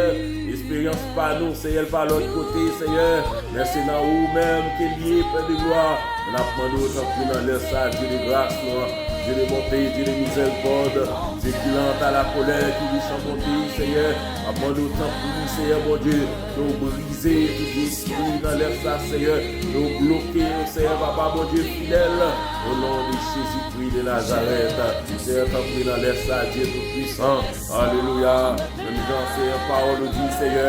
Esperyans pa nou, Seyè, l pa lòt kote, Seyè. Men se nan ou menm ke l ye, Pè de glwa. N ap mande w tanpri nan lè sa a, Dye de gras nou an, Dye de bonte, Dye de mizèrikòd, Dye ki lent a la kolè, ki rich an bonte, Seyè. N ap mande w tanpri, Seyè Bondye, ke w brize tout espri nan lè sa a, Seyè, ke w bloke yo, Seyè, Papa Bondye fidèl, o non de Jezikri de Nazarèt. Seyè, tanpri nan lè sa a, Dye Toupisan, alelouya. Menm jan, Seyè, pawòl ou di, Seyè,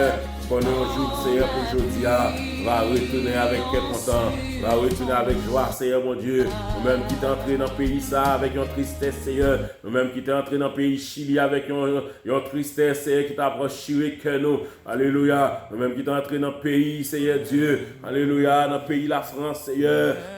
konnen yon jou, Seyè, pou jodi a, va retounen avèk kè kontan, va retounen avèk jwa, Seyè Bondye. Nou menm ki te antre nan peyi sa a avèk yon tristès, Seyè. Nou menm ki te antre nan peyi Chili avèk yon, yon tristès, Seyè, ki t ap chire kè nou. Alelouya. Nou menm ki te antre nan peyi, Seyè Dye. Alelouya. Nan peyi Lafrans, Seyè,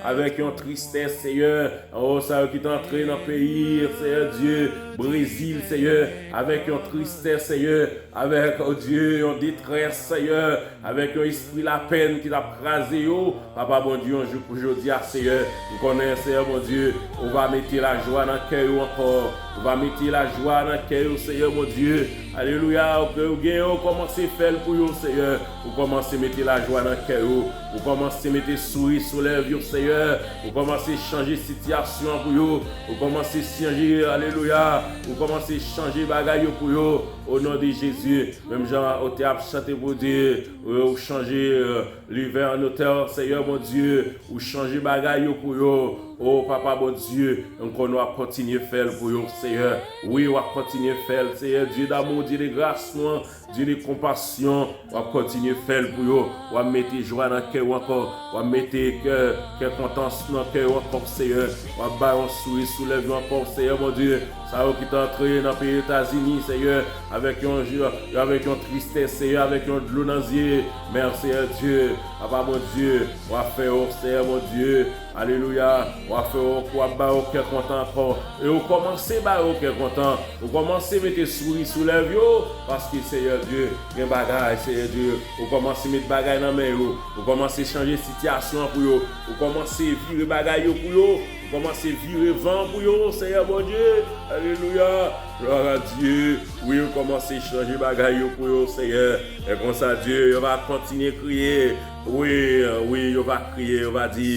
avèk yon tristès, Seyè. O, sa yo ki te antre nan peyi, Seyè Dye, Brezil, Seyè, avèk yon tristès, Seyè. Avèk, o Dye, yon detrès, Seyè, avèk yon espri lapèn ki t ap kraze yo. Papa Bondye, yon jou pou jodi a, Seyè, m konnen, Seyè Bondye, ou va mete lajwa nan kè yo ankò. Ou va mete lajwa nan kè yo, Seyè Bondye. Alelouya, ou, ou gen, ou kòmanse fè l pou yo, Seyè. Ou kòmanse mete lajwa nan kè yo. Ou kòmanse mete souri sou lèv yo, Seyè. Ou kòmanse chanje sitiyasyon an pou yo. Ou kòmanse chanje, alelouya. Ou kòmanse chanje bagay yo pou yo. O non de Jezi. Menm jan ou te ap chante pou di, ou, ou chanje, euh, l'hiver en automne, Seyè Bondye, ou chanje bagay yo pou yo. O Papa Bondye, m konnen w ap kontinye fè l pou yo, Seyè. Wi, w ap kontinye fè l, Seyè, Dye damou, Dye de gras nou an, Dye de konpasyon, w ap kontinye fè l pou yo. W ap mete jwa nan kè yo ankò, w ap mete kè, kè kontans nan kè yo ankò, Seyè. W ap ba yo yon souri sou lèv yo ankò, Seyè Bondye. Sa yo ki t antre nan peyi Etazini, Seyè, avèk yon, avèk yon tristès, Seyè, avèk yon dlo nan zye. Men, Seyè Dye, Papa Bondye, w ap fè yo, Seyè Bondye, alelouya, w ap fè yo, w ap ba yo kè kontan ankò. E ou kòmanse ba yo kè kontan. Ou kòmanse mete souri sou lèv yo, paske, Seyè Dye, gen bagay, Seyè Dye, ou kòmanse met bagay nan men yo. Ou kòmanse chanje sitiyasyon an pou yo. Ou kòmanse vire bagay yo pou yo. Ou kòmanse vire van pou yo, Seyè Bondye. Alelouya. Glwa a Dye. Wi, ou kòmanse chanje bagay yo pou yo, Seyè. E konsa, Dye, yo va kontinye kriye. Wi, wi, yo va kriye, yo va di,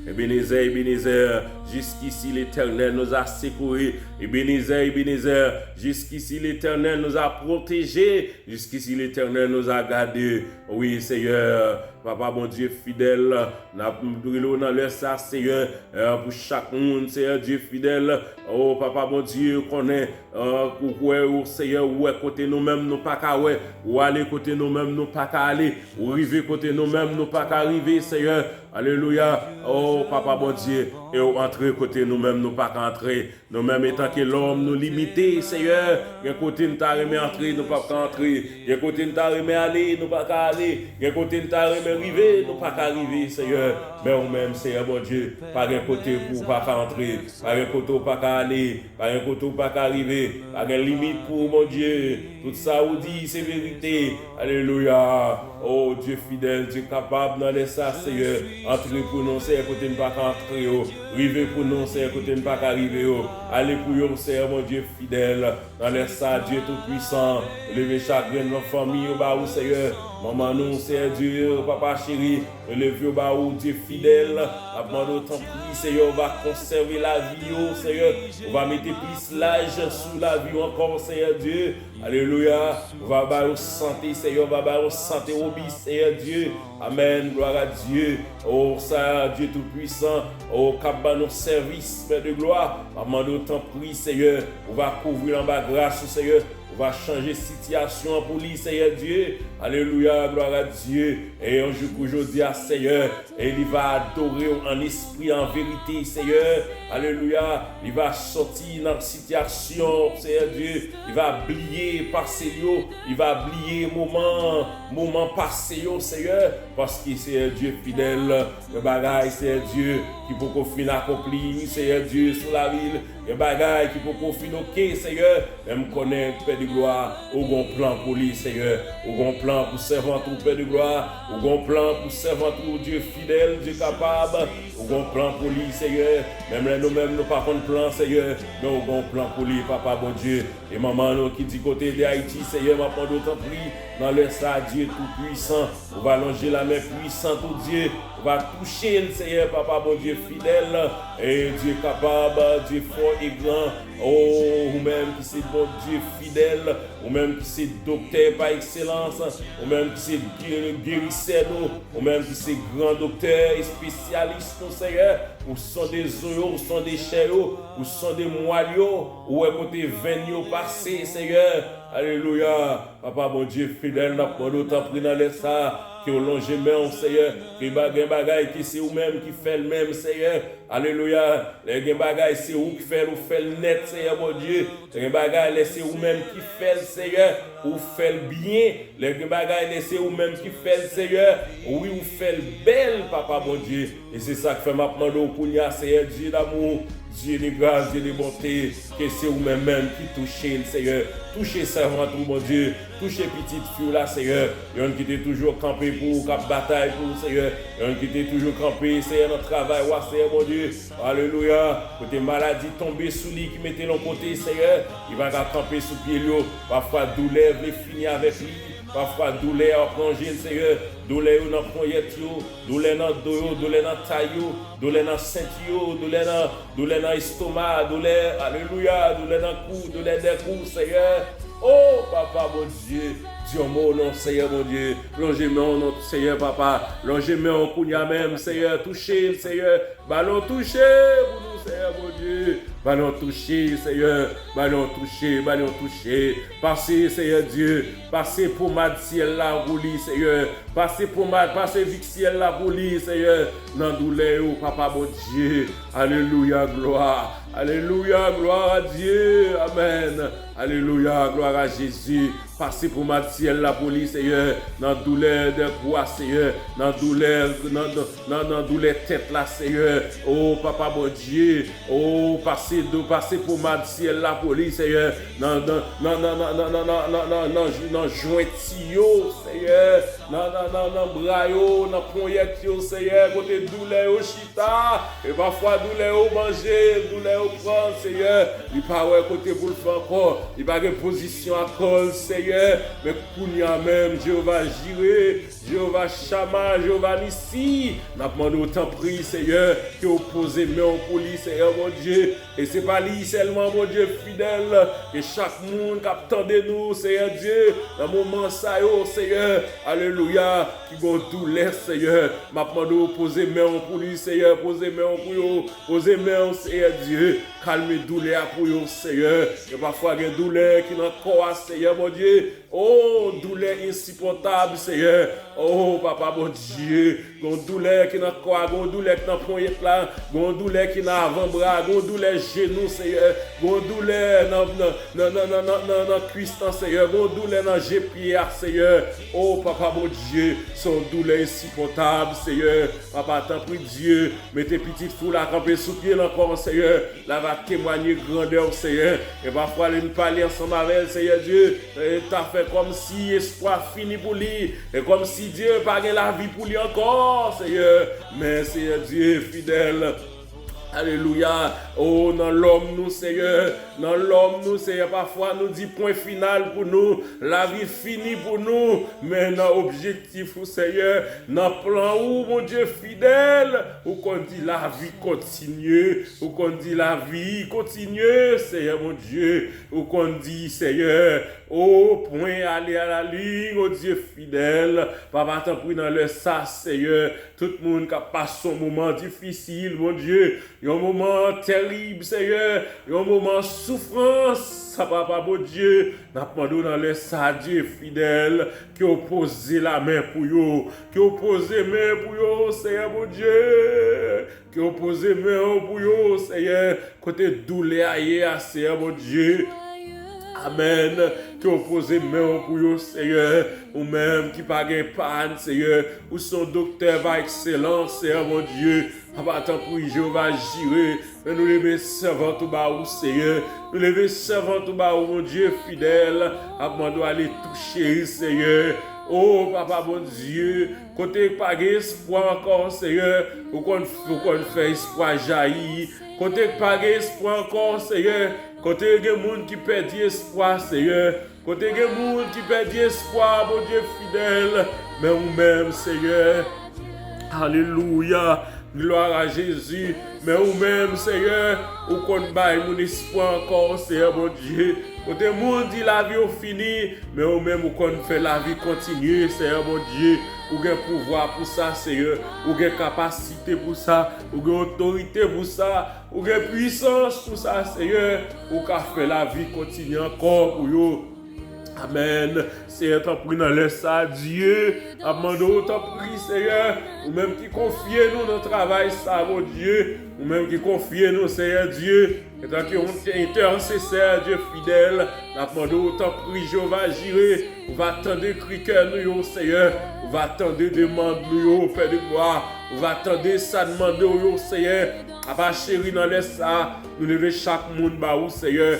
Ebenezè, Ebenezè, jusqu'ici l'Éternel nous a secourus. Ebenezè, Ebenezè, jusqu'ici l'Éternel nous a protégés. Jusqu'ici l'Éternel nous a gardés. Wi, Seyè, Papa Bondye fidèl, n ap rele w nan lè sa, Seyè, eh, pou chak moun, Seyè Dye fidèl. O Papa Bondye, ou konnen, eh, ou kwè, o Seyè, ou wè kote nou menm nou pa ka wè. Ou ale kote nou menm nou pa ka ale. Ou rive kote nou menm nou pa ka rive, Seyè. Alelouya. O Papa Bondye, e ou antre kote nou menm nou pa ka antre. Nou menm, etanke lòm, nou limite, Seyè. Gen kote n ta renmen antre, nou p ap ka antre. Gen kote n ta renmen ale, nou pa ka ale. Gen kote n ta renmen rive, nou pa ka rive, Seyè. Men ou menm, Seyè Bondye, pa gen kote pou w pa ka antre. Pa gen kote w pa ka ale. Pa gen kote w pa ka rive. Pa gen limit pou ou, Bondye. Tout sa ou di, se verite. Alelouya. O Dye fidèl, Dye kapab, nan lè sa, Seyè, antre pou nou, Seyè, kote n pa ka antre yo. Rive pou nou, Seyè, kote n pa ka rive yo. Ale pou yo, Seyè, Bondye fidèl. Nan lè sa, Dye Toupwisan, leve chagren nan fanmi yo ba ou, Seyè. Manman nou, Seyè Dye, papa cheri, nou leve yo ba ou, Dye fidèl. N ap mande w, tanpri, Seyè, ou va konsève lavi yo, Seyè. Ou va mete plis laj sou lavi yo ankò, Seyè Dye. Alelouya. Ou va ba yo sante, Seyè. Ou va ba yo sante wobis, Seyè Dye. Amèn. Glwa a Dye. O sa, Dye Toupwisan. O k ap ban nou sèvis, Pè de glwa. M ap mande w, tanpri, Seyè. Ou va kouvri l anba gras ou, Seyè. Ou va chanje sitiyasyon an pou li, Seyè Dye. Alelouya. Glwa a Dye. E yon jou kou jodi a, Seyè. E li va adore w an espri, an verite, Seyè. Alelouya. Li va sòti nan sitiyasyon, Seyè Dye. Li va bliye pase l yo. Li va bliye moman, moman pase yo, Seyè. Paske, Seyè Dye fidèl, gen bagay, Seyè Dye, ki poko fin akonpli, Seyè Dye, sou lavi l. Gen bagay ki poko fin oke, Seyè. Men m konnen, Pè de glwa, ou gon plan pou li, Seyè. Ou gon plan pou sèvant ou, Pè de glwa. Ou gon plan pou sèvant ou, Dye fidèl, Dye kapab. Ou gon plan pou li, Seyè. Menm lè nou menm nou pa konn plan, Seyè, men ou gon plan pou li, Papa Bondye. E manman nou ki di kote de Ayiti, Seyè, m ap mande w, tanpri, nan lè sa, Dye Toupwisan, ou va lonje lamen pwisant ou, Dye, ou va touche l, Seyè, Papa Bondye fidèl, e Dye kapab, Dye fò e gran. O, ou menm ki se Bondye fidèl, ou menm ki se doktè pa ekselans, ou menm ki se geri-, gerisè nou, ou menm ki se gran doktè, espesyalis nou, Seyè, ou sonde zo yo, ou sonde chè yo, ou sonde mwal yo, ou wè kote venn yo pase, Seyè. Alelouya. Papa Bondye fidèl, n ap mande w, tanpri, nan lè sa, ke w lonje men w, Seyè, ke ba-, gen bagay ke se ou menm ki fè l menm, Seyè. Alelouya. Lè gen bagay, se ou ki fè l, ou fè l nèt, Seyè Bondye. Lè gen bagay, lè se ou menm ki fè l, Seyè, ou fè l byen. Lè gen bagay, lè se ou menm ki fè l, Seyè, wi, ou fè l bèl, Papa Bondye. E se sa k fè m ap mande w kounye a, Seyè, Dye damou, Dye de gras, Dye de bonte, ke se ou menm menm ki touche l, Seyè. Touche sèvant ou, Bondye. Touche pitit fi w la, Seyè. Yonn ki te toujou kanpe pou ou, k ap batay pou ou, Seyè. Yonn ki te toujou kanpe, Seyè, nan travay w a, Seyè Bondye. Alelouya. Kote maladi tonbe sou li, ki mete l yon kote, Seyè, li pa ka kanpe sou pye l yo. Pafwa doulè vle fini avèk li. Pafwa doulè ap ranje l, Seyè. Doulè yo nan ponyèt yo, doulè nan do yo, doulè nan tay yo, doulè nan senti yo, doulè nan, doulè nan estoma, doulè, alelouya, doulè nan kou, doulè dèkou, Seyè. O Papa Bondye, di yon mo non, Seyè Bondye. Lonje men w non, Seyè Papa. Lonje men w kounye a menm, Seyè. Touche l, Seyè. Ba l yon touche pou nou, Seyè Bondye. Ba l yon touche, Seyè. Ba l yon touche, ba l yon touche. Pase, Seyè Dye. Pase pomad syèl la pou li, Seyè. Pase pomad, pase vik syèl la pou li, Seyè. Nan doulè yo, Papa Bondye. Alelouya, glwa. Alelouya, glwa a Dye. Amèn. Alelouya, glwa a Jezi. Pase pomad syèl la pou li, Seyè. Nan doulè de kou a, Seyè. Nan doulè, nan, nan, nan, nan doulè tèt la, Seyè. O Papa Bondye. O, pase do, pase pomad syèl la pou li, Seyè. Nan, nan, nan jwenti yo, Seyè. Nan, nan, nan, nan bra yo, nan ponyèt yo, Seyè. Kote doulè yo chita. E pafwa doulè yo manje, doulè yo pran, Seyè. Li pa wè kote pou l fè ankò. Li pa gen pozisyon akò l, Seyè. Men kounye a menm, Jewova Jire, Jewova Chama, Jewova Nisi, n ap mande w tanpri, Seyè, ke w poze men w pou li, Seyè Bondye. E se pa li sèlman, Bondye fidèl, ke chak moun k ap tande nou, Seyè Dye, nan moman sa yo, Seyè, alelouya, ki gon doulè, Seyè. M ap mande w poze men w pou li, Seyè, poze men w pou yo, poze men w, Seyè Dye, kalme doulè a pou yo, Seyè. Yo pafwa gen doulè ki nan kò a, Seyè Bondye. O, doulè ensipòtab, Seyè. O, Papa Bondye, gon doulè ki nan kò a, gon doulè ki nan ponyèt la, gon doulè ki nan avanbra, gon doulè jenou, Seyè. Gon doulè nan, nan, nan kwis lan, Seyè. Gon doulè nan je pye a, Seyè. O, Papa Bondye, se yon doulè ensipòtab, Seyè. Papa, tanpri, Dye, mete pitit fi w la kanpe sou pye l ankò, Seyè. L ava temwanye grandè w, Seyè. E pafwa, lè n pale ansanm avè l, Seyè Dye, e ta fè kòmsi espwa fini pou li. E kòmsi Dye pa gen lavi pou li ankò, Seyè. Men, Seyè Dye fidèl, alelouya. O, nan lòm nou, Seyè. Nan lòm nou, Seyè, pafwa nou di pwen final pou nou. Lavi fini pou nou. Men nan objektif ou, Seyè, nan plan ou, Bondye fidèl, ou konn di lavi kontinye. Ou konn di lavi kontinye, Seyè Bondye. Ou konn di, Seyè, o pwen ale a la liy, o Dye fidèl. Papa, tanpri, nan lè sa, Seyè, tout moun k ap pase yon moman difisil, Bondye, yon moman tèrib, Seyè, yon moman soufrans, sa, Papa Bondye, n ap mande w nan lè sa, Dye fidèl, ke w poze lamen pou yo, ke w poze men pou yo, Seyè Bondye, ke w poze men w pou yo, Seyè, kote doulè a ye a, Seyè Bondye. Amèn. Ke w poze men w pou yo, Seyè. Ou menm ki pa gen pàn, Seyè. Ou se yon doktè pa ekselans, Seyè Bondye. Papa, tanpri, Jewova Jire, men nou leve sèvant ou ba ou, Seyè. Nou leve sèvant ou ba ou, Bondye fidèl. Ap mande w ale touche, Seyè. O, Papa Bondye, kote pa gen espwa ankò, Seyè, ou konn, ou konn fè espwa jayi. Kote pa gen espwa ankò, Seyè, kote gen moun ki pèdi espwa, Seyè, kote gen moun ki pèdi espwa, Bondye fidèl, men ou menm, Seyè. Alelouya. Glwa a Jezi. Men ou menm, Seyè, ou konn bay moun espwa ankò, Seyè Bondye. Kote moun di lavi yo fini, men ou menm ou konn fè lavi kontinye, Seyè Bondye. Ou gen pouvwa pou sa, Seyè. Ou gen kapasite pou sa. Ou gen otorite pou sa. Ou gen pwisans pou sa, Seyè. Ou ka fè lavi kontinye ankò pou yo. Amèn. Seyè, tanpri, nan lè sa, Dye, n ap mande w, tanpri, Seyè, ou menm ki konfye nou nan travay sa, Bondye, ou menm ki konfye nou, Seyè Dye, antanke yon entèsesè, Dye fidèl, n ap mande w, tanpri, Jewova Jire, ou va tande kri kè nou yo, Seyè, ou va tande demann nou yo, Pè de glwa, ou va tande sa n mande w yo, Seyè. Papa cheri, nan lè sa, nou leve chak moun ba ou, Seyè.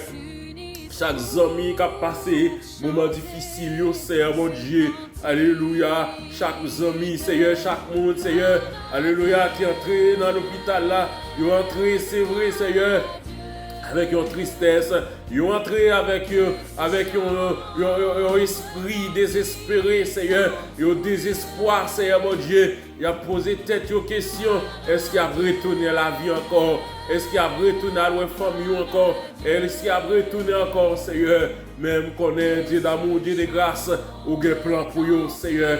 Chak zanmi k ap pase moman difisil yo, Seyè Bondye. Alelouya. Chak zanmi, Seyè, chak moun, Seyè. Alelouya, ki antre nan lopital la. Yo antre, se vre, Seyè, avèk yon tristès. Yo antre avèk, avèk yon, yon, yon, yon espri dezespere, Seyè. Yo dezespwa, Seyè Bondye. Y ap poze tèt yo kesyon, èske y ap retounen lavi ankò? Èske y ap retounen al wè fanmi yo ankò? Èske y ap retounen ankò, Seyè? Men m konnen, Dye damou, Dye de gras, ou gen plan pou yo, Seyè.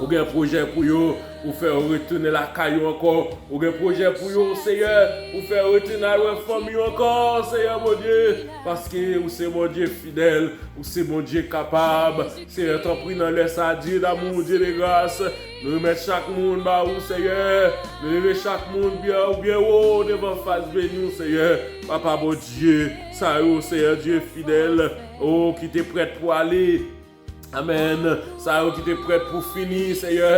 Ou gen pwojè pou yo, ou fè yo retounen lakay yo ankò. Ou gen pwojè pou yo, Seyè, ou fè yo retounen al wè fanmi yo ankò, Seyè Bondye, paske ou se Bondye fidèl, ou se Bondye kapab. Seyè, tanpri, nan lè sa, Dye damou, Dye de gras, nou remèt chak moun ba ou, Seyè. Nou leve chak moun byen, byen wo devan fas beni w, Seyè. Papa Bondye, sa yo, Seyè Dye fidèl, o, ki te prèt pou ale. Amèn. Sa yo ki te prèt pou fini, Seyè.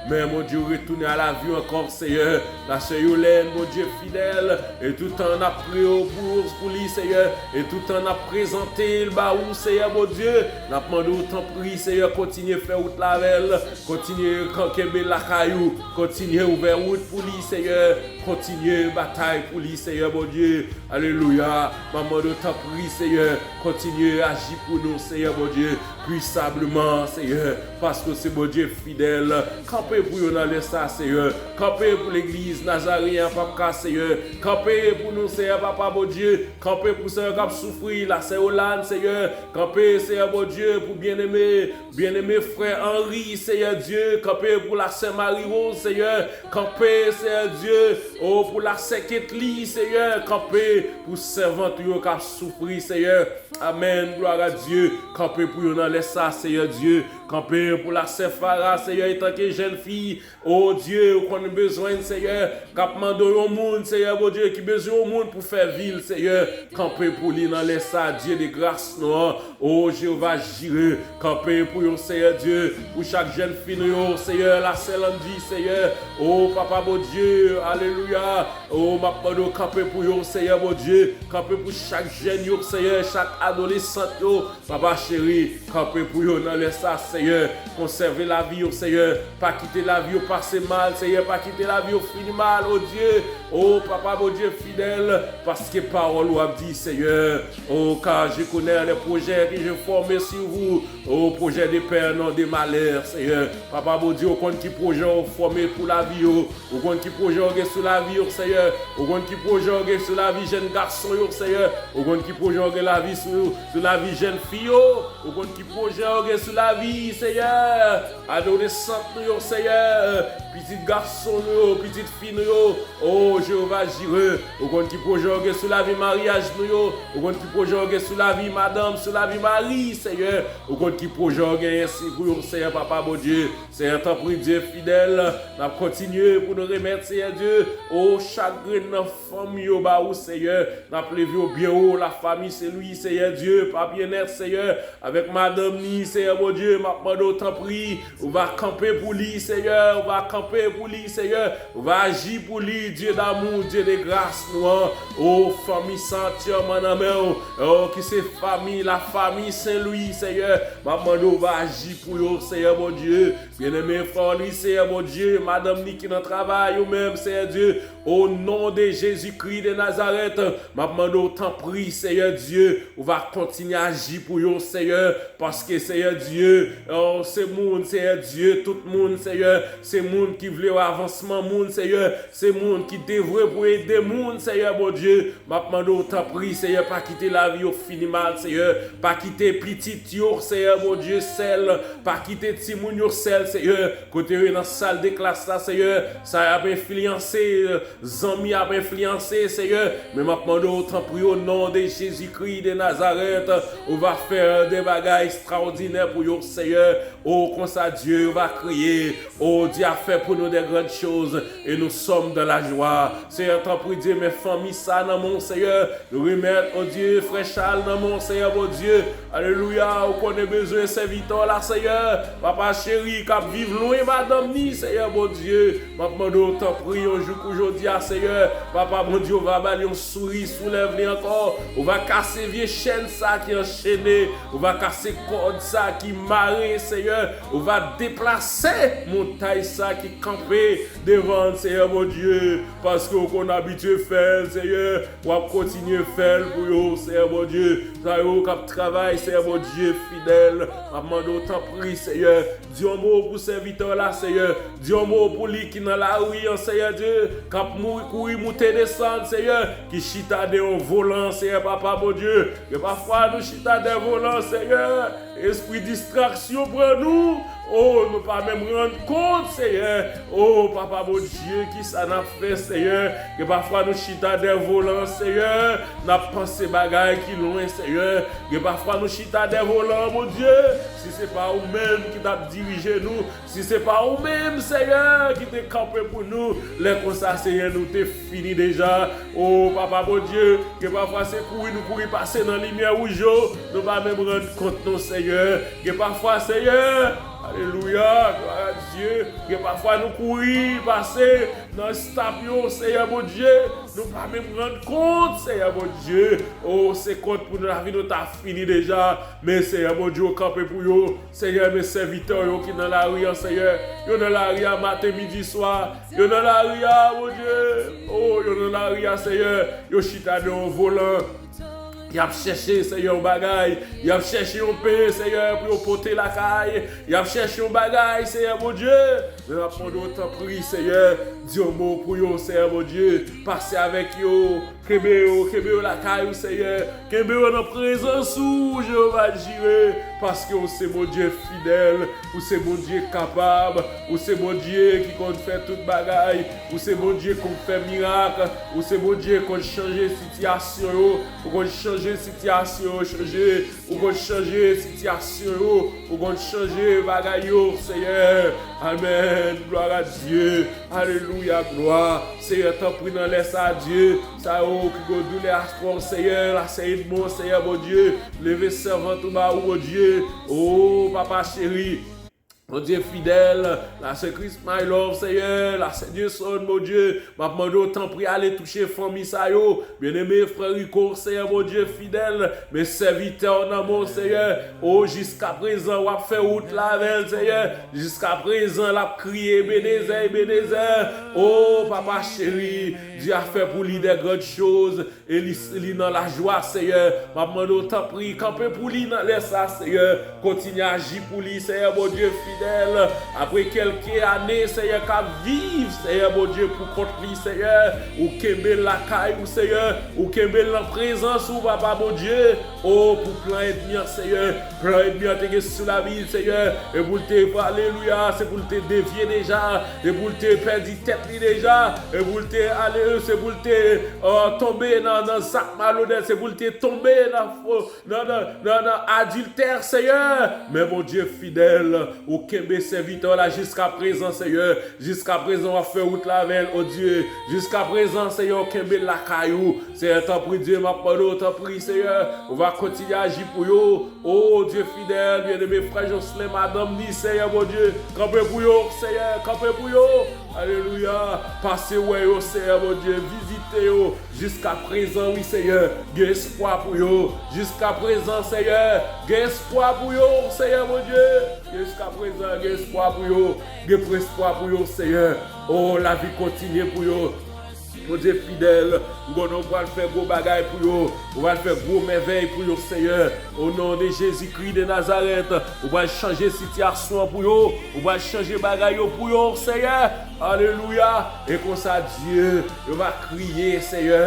Men, Bondye, yo retounen a lavi ankò, Seyè. Lasè Yolèn, Bondye fidèl. E toutan n ap priye pou, pou li, Seyè. E toutan n ap prezante l ba ou, Seyè, Bondye. N ap mande w, tanpri, Seyè, kontinye fè wout la avè l. Kontinye kan-, kenbe l lakay ou. Kontinye ouvè wout pou li, Seyè. Kontinye batay pou li, Seyè, Bondye. Alelouya. M ap mande w, tanpri, Seyè, kontinye aji pou nou, Seyè Bondye, pwisableman, Seyè, paske w se Bondye fidèl. Kanpe pou yo nan lè sa, Seyè. Kanpe pou legliz Nazareyen Papa, Seyè. Kanpe pou nou, Seyè, Papa Bondye. Kanpe pou sè yo k ap soufri, la sè Yolèn, Seyè. Kanpe, Seyè Bondye, pou byeneme, byeneme frè Henry, Seyè Dye. Kanpe pou la sè Marie Rose, Seyè. Kanpe, Seyè Dye, o, pou la sè Ketly, Seyè. Kanpe pou sèvant ou yo k ap soufri, Seyè. Amèn, glwa a Dye. Kanpe pou yo nan lè sa, Seyè Dye. Kanpe pou la sè Farah, Seyè, antanke jèn fi. O Dye, ou konn bezwen l, Seyè. K ap mande w yon moun, Seyè Bondye, ki bezwen yon moun pou fè vi l, Seyè. Kanpe pou li nan lè sa, Dye de gras nou an. O Jewova Jire, kanpe pou yo, Seyè Dye, pou chak jèn fi nou yo, Seyè, la sè Landy, Seyè. O Papa Bondye, alelouya. O, m ap mande w kanpe pou yo, Seyè Bondye. Kanpe pou chak jèn yo, Seyè, chak adolesant yo. Papa cheri, kanpe pou yo nan lè sa, Seyè. Konsève lavi yo, Seyè. Pa kite lavi yo pase mal, Seyè. Pa kite lavi yo fini mal, o Dye. O Papa Bondye fidèl, paske pawòl ou ap di, Seyè. O, car je connais les projets que je forme sur vous. O, projet de paix, non de malheur, Seyè. Papa Bondye, ou konn ki pwojè ou fòme pou lavi yo. Ou konn ki pwojè ou gen sou lavi yo, Seyè. Ou konn ki pwojè ou gen sou lavi jèn gason yo, Seyè. Ou konn ki pwojè ou gen lavi sou, sou lavi jèn fi yo. Ou konn ki pwojè ou gen sou lavi, Seyè, adolesant nou yo, Seyè, pitit gason nou yo, pitit fi nou yo. O Jewova Jire, ou konn ki pwojè ou gen sou lavi maryaj nou yo. Ou konn ki pwojè ou gen sou lavi madanm, sou lavi mari, Seyè. Ou konn ki pwojè ou genyen si pou yo, Seyè, Papa Bondye. Seyè, tanpri, Dye fidèl, n ap kontinye pou nou remèt, Seyè Dye, o, chak grenn nan fanmi yo ba ou, Seyè. N ap leve yo byen wo, la famille Saint-Louis, Seyè Dye, pa byennèt, Seyè, avèk madanm ni, Seyè Bondye, m ap mande w, tanpri, ou va kanpe pou li, Seyè, ou va kanpe pou li, Seyè, ou va aji pou li, Dye damou, Dye de gras nou an. O, fanmi sa antyèman nan men w, o, ki se fanmi, la famille Saint-Louis, Seyè, m ap mande w va aji pou yo, Seyè Bondye. Byeneme frè li, Seyè Bondye, madanm ni ki nan travay ou menm, Seyè Dye, o non de Jezikri de Nazarèt, m ap mande w, tanpri, Seyè Dye, ou va kontinye aji pou yo, Seyè, paske, Seyè Dye, o, se moun, Seyè Dye, tout moun, Seyè, se moun ki vle avansman moun, Seyè, se moun ki devwe pou ede moun, Seyè Bondye, m ap mande w, tanpri, Seyè, pa kite lavi yo fini mal, Seyè, pa kite pitit yo, Seyè Bondye, sèl, pa kite timoun yo sèl, Seyè, kote yo ye nan sal de klas la, Seyè, sa y ap enfliyanse, zanmi ap enfliyanse, Seyè, men m ap mande w, tanpri, o non de Jezikri de Nazarèt, ou va fè de bagay ekstraòdinè pou yo, Seyè, o konsa, Dye, yo va kriye, o Dye a fait pour nous de grandes choses, et nous sommes dans la joie. Seyè, tanpri, Dye, men fanmi sa nan men w, Seyè, nou remèt, o Dye, frè Chal nan men w, Seyè, Bondye, alelouya, ou konnen bezwen sèvitè w la, Seyè. Papa cheri, k ap viv lwen madanm ni, Seyè Bondye. M ap mande w, tanpri, yon jou kou jodi a, Seyè. Papa Bondye, ou va ba l yon souri sou lèv li ankò. Ou va kase vye chèn sa ki anchene. Ou va kase kòd sa ki mare Seyè, ou va deplase montay sa ki kanpe devan, Seyè Bondye, paske ou konn abitye fè l, Seyè, w ap kontinye fè l pou yo, Seyè Bondye. Sa yo k ap travay, Seyè Bondye fidèl, m ap mande w tanpri, Seyè, di yon mo pou sèvitè w la, Seyè. Di yon mo pou li ki nan lari an, Seyè Dye, k ap mouri, kouri, moute, desann, Seyè, ki chita dèyè yon volan, Seyè, Papa Bondye. Gen pafwa nou chita dèyè volan, Seyè. Espri distraksyon pran nou. O, nou pa menm rann kont, Seyè. O, Papa Bondye, kisa n ap fè, Seyè? Gen pafwa nou chita dèyè volan, Seyè. N ap panse bagay ki lwen, Seyè. Gen pafwa nou chita dèyè volan, Bondye. Si se pa ou menm ki t ap dirije nou, si se pa ou menm, Seyè, ki te kanpe pou nou, lè konsa, Seyè, nou te fini deja. O, Papa Bondye, gen pafwa se kouri nou kouri pase nan limyè wouj yo, nou pa menm rann kont non, Seyè. Gen pafwa, Seyè, alelouya, glwa a Dye, gen pafwa nou kouri pase nan stop yo, Seyè Bondye, nou pa menm rann kont, Seyè Bondye. O, se kont pou nou lavi nou ta fini deja, men Seyè Bondye, ou kanpe pou yo. Seyè, men sèvitè w yo ki nan lari an, Seyè. Yo nan lari a maten, midi, swa. Yo nan lari a, Bondye. O, yo nan lari a, Seyè. Yo chita dèyè yon volan. Y ap chèche, Seyè, yon bagay. Y ap chèche yon pen, Seyè, pou yo pote lakay. Y ap chèche yon bagay, Seyè Bondye. Men m ap mande w, tanpri, Seyè, di yon mo pou yo, Seyè Bondye. Pase avèk yo. Kenbe yo, kenbe yo lakay ou, Seyè. Kenbe yo nan prezans ou, Jewova Jire, paske ou se Bondye fidèl, ou se Bondye kapab, ou se Bondye ki konn fè tout bagay, ou se Bondye konn fè mirak, ou se Bondye konn chanje sitiyasyon yo, ou konn chanje sitiyasyon yo, chanje, ou konn chanje sitiyasyon yo, ou konn chanje bagay yo, Seyè. Amèn. Glwa a Dye. Alelouya, glwa. Seyè, tanpri, nan lè sa, Dye, sa yo ki gen doulè a kò, Seyè, la sè Edmond, Seyè, Bondye, leve sèvant ou ba ou, Bondye. O, Papa cheri, Bondye fidèl, la sè Chris, my love, Seyè, la sè Jason, Bondye, m ap mande w, tanpri, ale touche fanmi sa yo. Byeneme, frè Rico, Seyè, Bondye fidèl, men sèvitè w nan men w, Seyè. O, jiskaprezan, w ap fè wout la avè l, Seyè. Jiskaprezan, l ap kriye, Ebenezè, Ebenezè. O, Papa cheri, Dye a fè pou li de grann choz, e li, li nan lajwa, Seyè. M ap mande w, tanpri, kanpe pou li nan lè sa, Seyè. Kontinye aji pou li, Seyè Bondye fidèl. Apre kèlke ane, Seyè, k ap viv, Seyè Bondye, pou kont li, Seyè. Ou kenbe l lakay ou, Seyè. Ou kenbe l nan prezans ou, Papa Bondye. O, pou plan ènmi an, Seyè. Plan ènmi an te gen sou lavi l, Seyè. E pou l te, alelouya, se pou l te devye deja. E pou l te pèdi tèt li deja. E pou l te ale, se pou l te, euh, tonbe nan, nan zak malonèt. Se pou l te tonbe nan fo, nan, nan, nan, nan adiltè, Seyè. Men Bondye fidèl, ou kenbe sèvitè w la jiskaprezan, Seyè. Jiskaprezan, w ap fè wout la avè l, o Dye. Jiskaprezan, Seyè, ou kenbe l lakay ou. Seyè, tanpri, Dye, m ap mande w, tanpri, Seyè, ou va kontinye aji pou yo. O Dye fidèl, byeneme, frè Jocelyn, madanm ni, Seyè, Bondye, kanpe pou yo, Seyè, kanpe pou yo. Alelouya. Pase wè yo, Seyè, Bondye, vizite yo. Jiskaprezan, wi, Seyè, gen espwa pou yo. Jiskaprezan, Seyè, gen espwa pou yo, Seyè, Bondye. Jiskaprezan, gen espwa pou yo. Gen espwa pou yo, Seyè. O, lavi kontinye pou yo. Bondye fidèl, m konnen w pral fè gwo bagay pou yo, ou pral fè gwo mèvèy pou yo, Seyè. O non de Jezikri de Nazarèt, ou pral chanje sitiyasyon an pou yo, ou pral chanje bagay yo pou yo, Seyè. Alelouya. E konsa, Dye, yo va kriye, Seyè.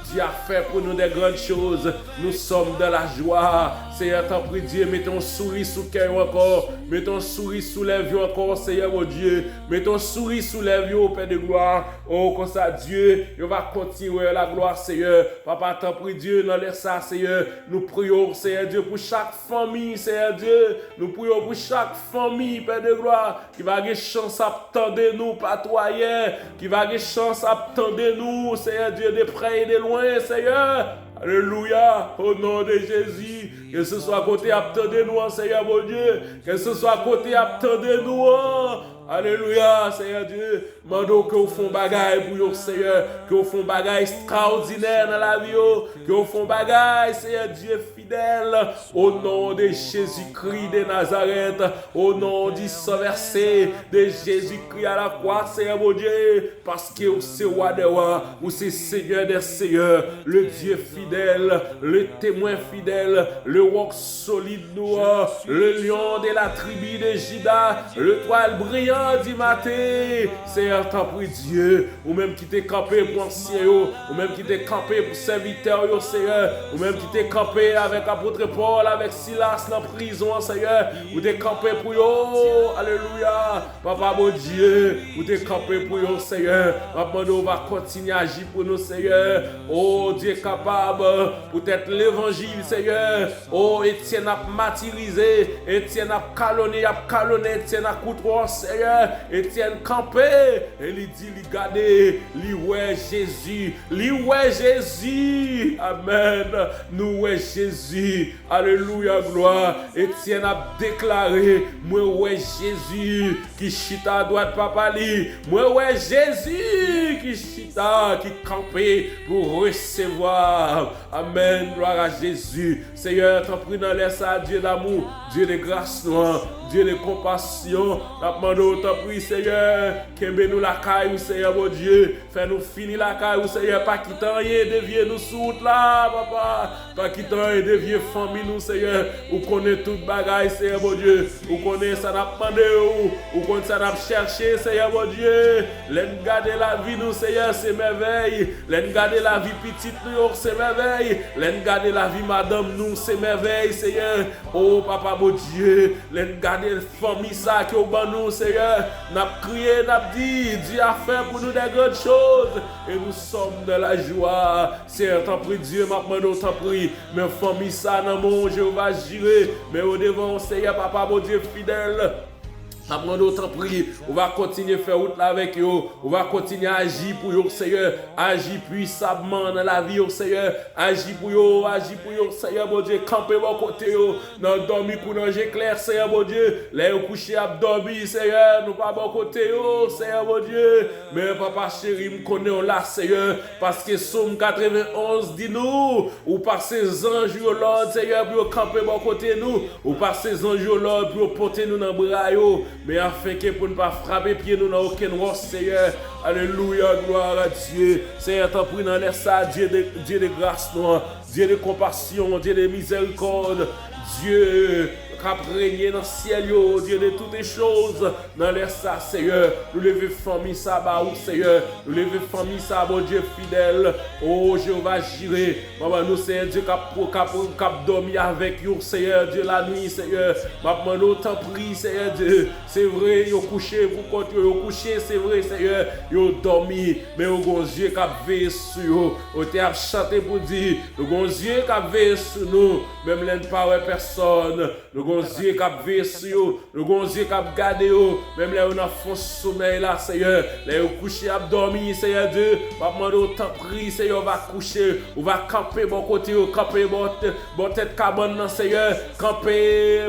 Dye a fè pou nou de grann choz. Nous sommes dans la joie. Seyè, tanpri, Dye, mete yon souri sou kè yo ankò. Mete yon souri sou lèv yo ankò, Seyè Bondye. Mete yon souri sou lèv yo, Pè de glwa. O, konsa, Dye, yo va kontinye wè laglwa, Seyè. Papa, tanpri, Dye, nan lè sa, Seyè, nou priye w, Seyè Dye, pou chak fanmi, Seyè Dye. Nou priye w pou chak fanmi, Pè de glwa, ki va gen chans ap tande nou, patwayè, ki va gen chans ap tande nou, Seyè Dye, de prè e de lwen, Seyè. Alelouya, o non de Jezi, kèlkeswa kote y ap tande nou an, Seyè Bondye, kèlkeswa kote y ap tande nou an, Alelouya, Seyè Dye, mande w ke w fè yon bagay pou yo, Seyè, ke w fè yon bagay ekstraòdinè nan lavi yo, ke w fè yon bagay, Seyè Dye fidèl, o non de Jezikri de Nazarèt, o non di san vèse de Jezikri a la kwa, Seyè Bondye, paske ou se wa dè wa, ou se Senyè dè seyè, le Dye fidèl, le temwen fidèl, le wòk solid nou an, le lion de la tribi de Jida, letwal briyan di maten. Seyè, tanpri Dye, ou menm ki te kanpe pou ansyen yo, ou menm ki te kanpe pou sèvitè yo, Seyè, ou menm ki te kanpe avèk apot Pòl, avèk Silas nan prizon an, Seyè, ou te kanpe pou yo. Alelouya. Papa Bondye, ou te kanpe pou yo, Seyè. M ap mande w va kontinye aji pou nou, Seyè. O Dye kapab, poutèt levanjil, Seyè. O Etyèn ap matirize, Etyèn ap kalonnen, y ap kalonnen Etyèn ak koutwò, Seyè. Etyèn kanpe, e li di, li gade, li wè Jezi, li wè Jezi. Amèn. Nou wè Jezi. Alelouya, glwa. Etyèn ap deklare, mwen wè Jezi ki chita adwat papa li. Mwen wè Jezi ki chita, ki kanpe pou resevwa. Amèn, glwa a Jezi. Seyè, tanpri nan lè sa, Dye damou, Dye de gras nou an, Dye de konpasyon, n ap mande w, tanpri, Seyè, kenbe nou lakay ou, Seyè Bondye. Fè nou fini lakay ou, Seyè. Pa kite anyen devye nou sou wout la, papa. Pa kite anyen devye fanmi nou, Seyè. Ou konnen tout bagay, Seyè Bondye. Ou konnen sa n ap mande ou. Ou konn sa n ap chèche, Seyè Bondye. Lè n gade lavi nou, Seyè, se mèvèy. Lè n gade lavi pitit nou yo, se mèvèy. Lè n gade lavi madanm nou, se mèvèy, Seyè. O Papa Bondye, lè n gade fanmi sa ke w ban nou, Seyè, n ap kriye, n ap di, Dye a fè pou nou de grann choz, e nou sòm nan lajwa. Seyè, tanpri, Dye, m ap mande w, tanpri, men fanmi sa nan men w, Jewova Jire, men yo devan w, Seyè, Papa Bondye fidèl. M ap mande w, tanpri, ou va kontinye fè wout la avèk yo, ou va kontinye aji pou yo, Seyè, aji pwisabman nan lavi yo, Seyè, aji pou yo, aji pou yo, Seyè Bondye, kanpe bò kote yo, nan dòmi kou nan je klè, Seyè Bondye, lè yo kouche ap dòmi, Seyè, nou pa bò kote yo, Seyè Bondye, men Papa cheri, m konnen w la, Seyè, paske Sòm katrevenonz di nou, ou pase zanj ou yo lòd, Seyè, pou yo kanpe bò kote nou, ou pase zanj ou yo lòd pou yo pote nou nan bra yo, men afenke pou n pa frape pye nou nan okenn wòch, Seyè. Alelouya, glwa a Dye. Seyè, tanpri, nan lè sa, Dye de, Dye de gras nou an, Dye de konpasyon, Dye de mizèrikòd, Dye k ap renye nan syèl yo, Dye de toutes choses, nan lè sa, Seyè, nou leve fanmi sa ba ou, Seyè, nou leve fanmi sa, Bondye fidèl, o Jewova Jire, manman nou, Seyè Dye, k ap, k ap, k ap dòmi avèk yo, Seyè Dye, lanwi, Seyè, m ap mande w, tanpri, Seyè Dye, se vre, yo kouche pou kont yo, yo kouche, se vre, Seyè, yo dòmi, men yo gon zye k ap veye sou yo, yo te ap chante pou di, nou gon zye k ap veye sou nou, menm lè n pa wè pèsòn, nou gon zye k ap veye sou yo, nou gon zye k ap gade yo, menm lè yo nan fon somèy la, Seyè. Lè yo kouche ap dòmi, Seyè Dye, m ap mande w, tanpri, Seyè, ou va kouche, ou va kanpe bò kote yo, kanpe bò tè-, bò tèt kabann nan, Seyè. Kanpe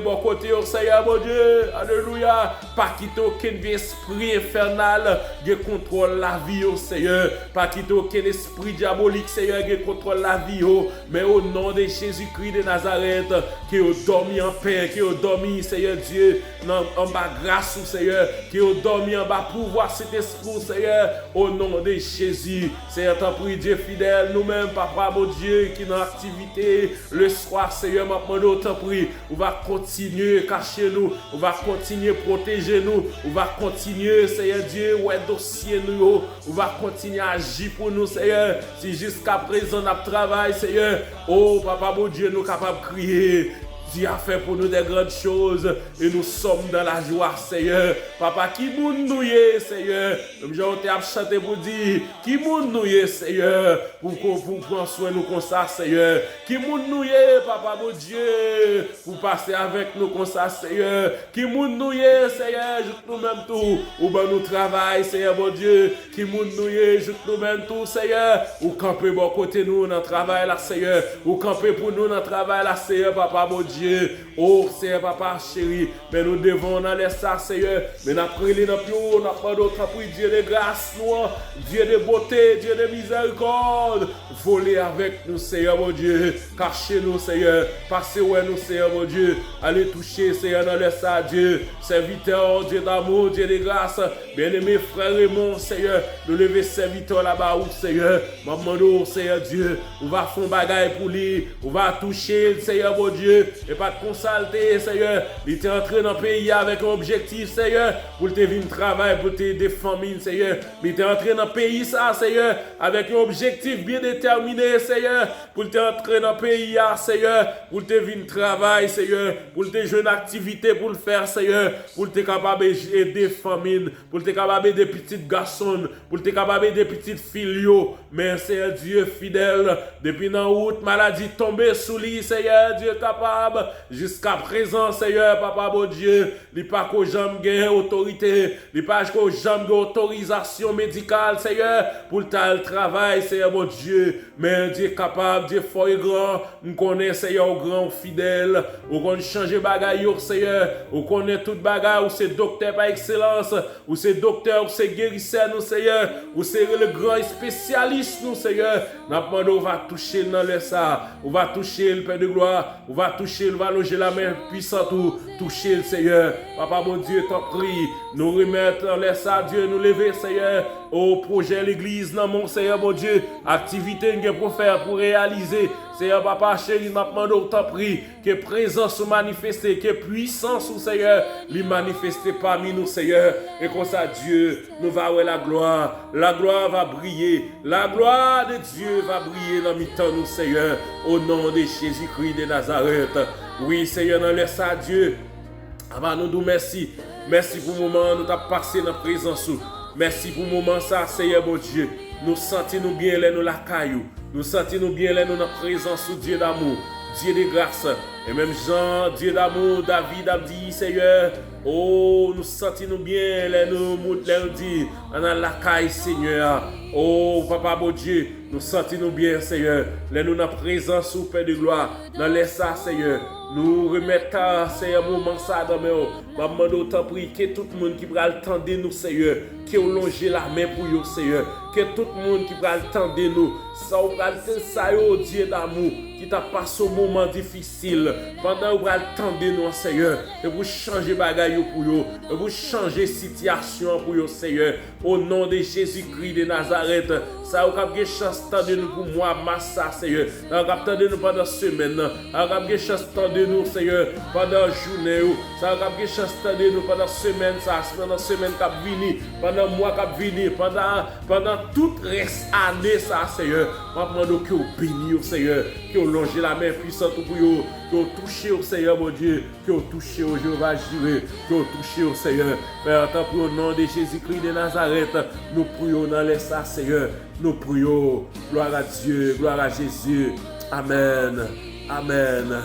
bò kote yo, Seyè, Bondye. Alelouya. Pa kite okenn vye espri enfènal gen kontwòl lavi yo, Seyè. Pa kite okenn espri dyabolik, Seyè, gen kontwòl lavi yo. Men o non de Jezikri de Nazarèt, ke yo dòmi an pè, ke yo dòmi, Seyè Dye, nan, anba gras ou, Seyè, ke yo dòmi anba pouvwa Sentespri ou, Seyè, o non de Jezi. Seyè, tanpri, Dye fidèl, nou menm, Papa Bondye, ki nan aktivite leswa, Seyè, m ap mande w, tanpri, ou va kontinye kache nou, ou va kontinye pwoteje nou, ou va kontinye, Seyè Dye, wè dosye nou yo, ou va kontinye aji pou nou, Seyè. Si jiskaprezan n ap travay, Seyè, o Papa Bondye, nou kapab kriye. Dye a fè pou nou de grann choz, e nou sòm dan lajwa, Seyè. Papa, ki moun nou ye, Seyè? Menm jan w te ap chante pou di, ki moun nou ye, Seyè, pou, pou, pou pran swen nou konsa, Seyè? Ki moun nou ye, Papa Bondye, pou pase avèk nou konsa, Seyè? Ki moun nou ye, Seyè, jouk nou menm tou, ou ban nou travay, Seyè Bondye? Ki moun nou ye, jouk nou menm tou, Seyè, ou kanpe bò kote nou nan travay la, Seyè? Ou kanpe pou nou nan travay la, Seyè, Papa Bondye. O Seyè, papa cheri, men nou devan w nan lè sa, Seyè. Men n ap rele nan pye w, n ap mande w, tanpri, Dye de gras nou an, Dye de bote, Dye de mizèrikòd, vole avèk nou, Seyè Bondye. Kache nou, Seyè. Pase wè nou, Seyè Bondye. Ale touche, Seyè, nan lè sa, Dye. Sèvitè w, Dye damou, Dye de gras. Byeneme frè Raymond, Seyè, nou leve sèvitè w la ba ou, Seyè. M ap mande w, Seyè Dye, ou va fè yon bagay pou li, ou va touche l, Seyè Bondye. E pa t konsa l te ye, Seyè. Li te antre nan peyi a avèk yon objektif, Seyè, pou l te vin travay, pou l te ede fanmi l, Seyè. Li te antre nan peyi sa, Seyè, avèk yon objektif byen detèmine, Seyè, pou l te antre nan peyi a, Seyè, pou l te vin travay, Seyè, pou l te jwenn aktivite pou l fè, Seyè, pou l te kapab ede fanmi l, pou l te kapab ede pitit gason l, pou l te kapab ede pitit fi l yo. Men, Seyè Dye fidèl, depi nan wout, maladi tonbe sou li, Seyè Dye kapab, jiska prezan, Seyè, papa Bondye, li pa ko janm gen otorite, li pa ko janm gen otorizasyon medikal, Seyè, pou l t al travay, Seyè Bondye. Men Dye kapab, Dye fò e gran, m konnen, Seyè, ou gran, ou fidèl, ou konn chanje bagay yo, Seyè, ou konnen tout bagay, ou se doktè pa ekselans, ou se doktè, ou se gerisè nou, Seyè, ou se le gran espesyalis nou, Seyè. N ap mande w va touche l nan lè sa, ou va touche l, Pè de glwa, ou va touche l, ou va lonje lamen pwisant ou, touche l, Seyè. Papa Bondye, tanpri, nou remèt nan lè sa, Dye, nou leve, Seyè, o pwojè legliz nan men w, Seyè Bondye, aktivite n gen pou fè, pou reyalize, Seyè, papa cheri, n ap mande w, tanpri, ke prezans ou manifeste, ke pwisans ou, Seyè, li manifeste pami nou, Seyè. E konsa, Dye, nou va wè laglwa. Laglwa va briye. Laglwa de Dye va briye nan mitan nou, Seyè. O non de Jezikri de Nazarèt. Wi, Seyè, nan lè sa, Dye, apa nou di w mèsi. Mèsi pou moman an nou t ap pase nan prezans ou. Mèsi pou moman sa, Seyè Bondye. Nou santi nou byen lè nou lakay ou. Nou santi nou byen lè nou nan prezans ou, Dye damou, Dye de gras. E menm jan Dye damou, David ap di, Seyè, o, nou santi nou byen lè nou, lè nou di, ann al lakay Senyè a. O, Papa Bondye, nou santi nou byen, Seyè, lè nou nan prezans ou, Pè de glwa. Nan lè sa, Seyè, nou remèt, Seyè, moman sa nan men w. M ap mande w, tanpri, ke tout moun ki pral tande nou, Seyè, ke w lonje lamen pou yo, Seyè. Ke tout moun ki pral tande nou, sa w pral, ke sa yo, Dye damou, ki t ap pase yon moman difisil, pandan yo pral tande nou an, Seyè, e pou chanje bagay yo pou yo, e pou chanje sitiyasyon an pou yo, Seyè. O non de Jezikri de Nazarèt, sa yo k ap gen chans tande nou pou mwa mas sa, Seyè. Sa yo k ap tande nou pandan semèn nan. Sa yo k ap gen chans tande nou, Seyè, pandan jounen yo. Sa yo k ap gen chans tande nou pandan semèn sa, pandan semèn k ap vini, pandan mwa k ap vini, pandan, pandan tout rès ane sa, Seyè. M ap mande w ke w beni yo, Seyè. Ke w lonje lamen pwisant ou pou yo. Ke w touche yo, Seyè Bondye. Ke w touche yo, Jewova Jire. Ke w touche yo, Seyè. Pè, tanpri, o non de Jezikri de Nazarèt, nou priye w nan lè sa, Seyè. Nou priye w. Gloire à Dieu, gloire à Jésus. Amèn. Amèn.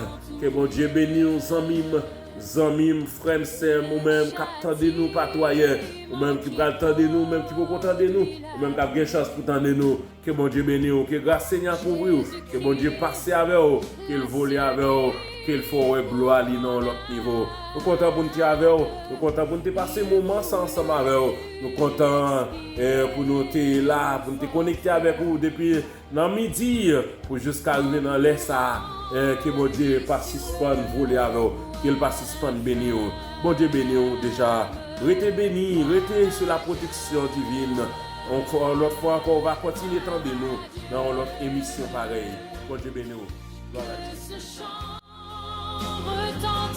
Ke Bondye beni w, zanmi m. Zanmi m, frè m, sè m, ou menm k ap tande nou patwayè. Ou menm ki pral tande nou, ou menm ki poko tande nou. Ou menm k ap gen chans pou tande nou. Ke Bondye beni w, ke gras Senyè a kouvri w, ke Bondye pase avè w, ke l vole avè w, ke l fè w wè glwa li nan yon lòt nivo. Nou kontan pou n te avè w, nou kontan pou n te pase moman sa ansanm avè w. Nou kontan, eh, pou nou te la, pou n te konekte avèk ou depi nan midi pou jiska rive nan lè sa a. Eh, ke Bondye pa sispann vole avè w, ke l pa sispann beni w. Bondye beni w deja. Rete beni, rete sou la pwoteksyon divin. Ankò, lòt fwa ankò, ou va kontinye tande nou nan yon lòt emisyon parèy. Bondye beni w. Glwa a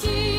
Dye.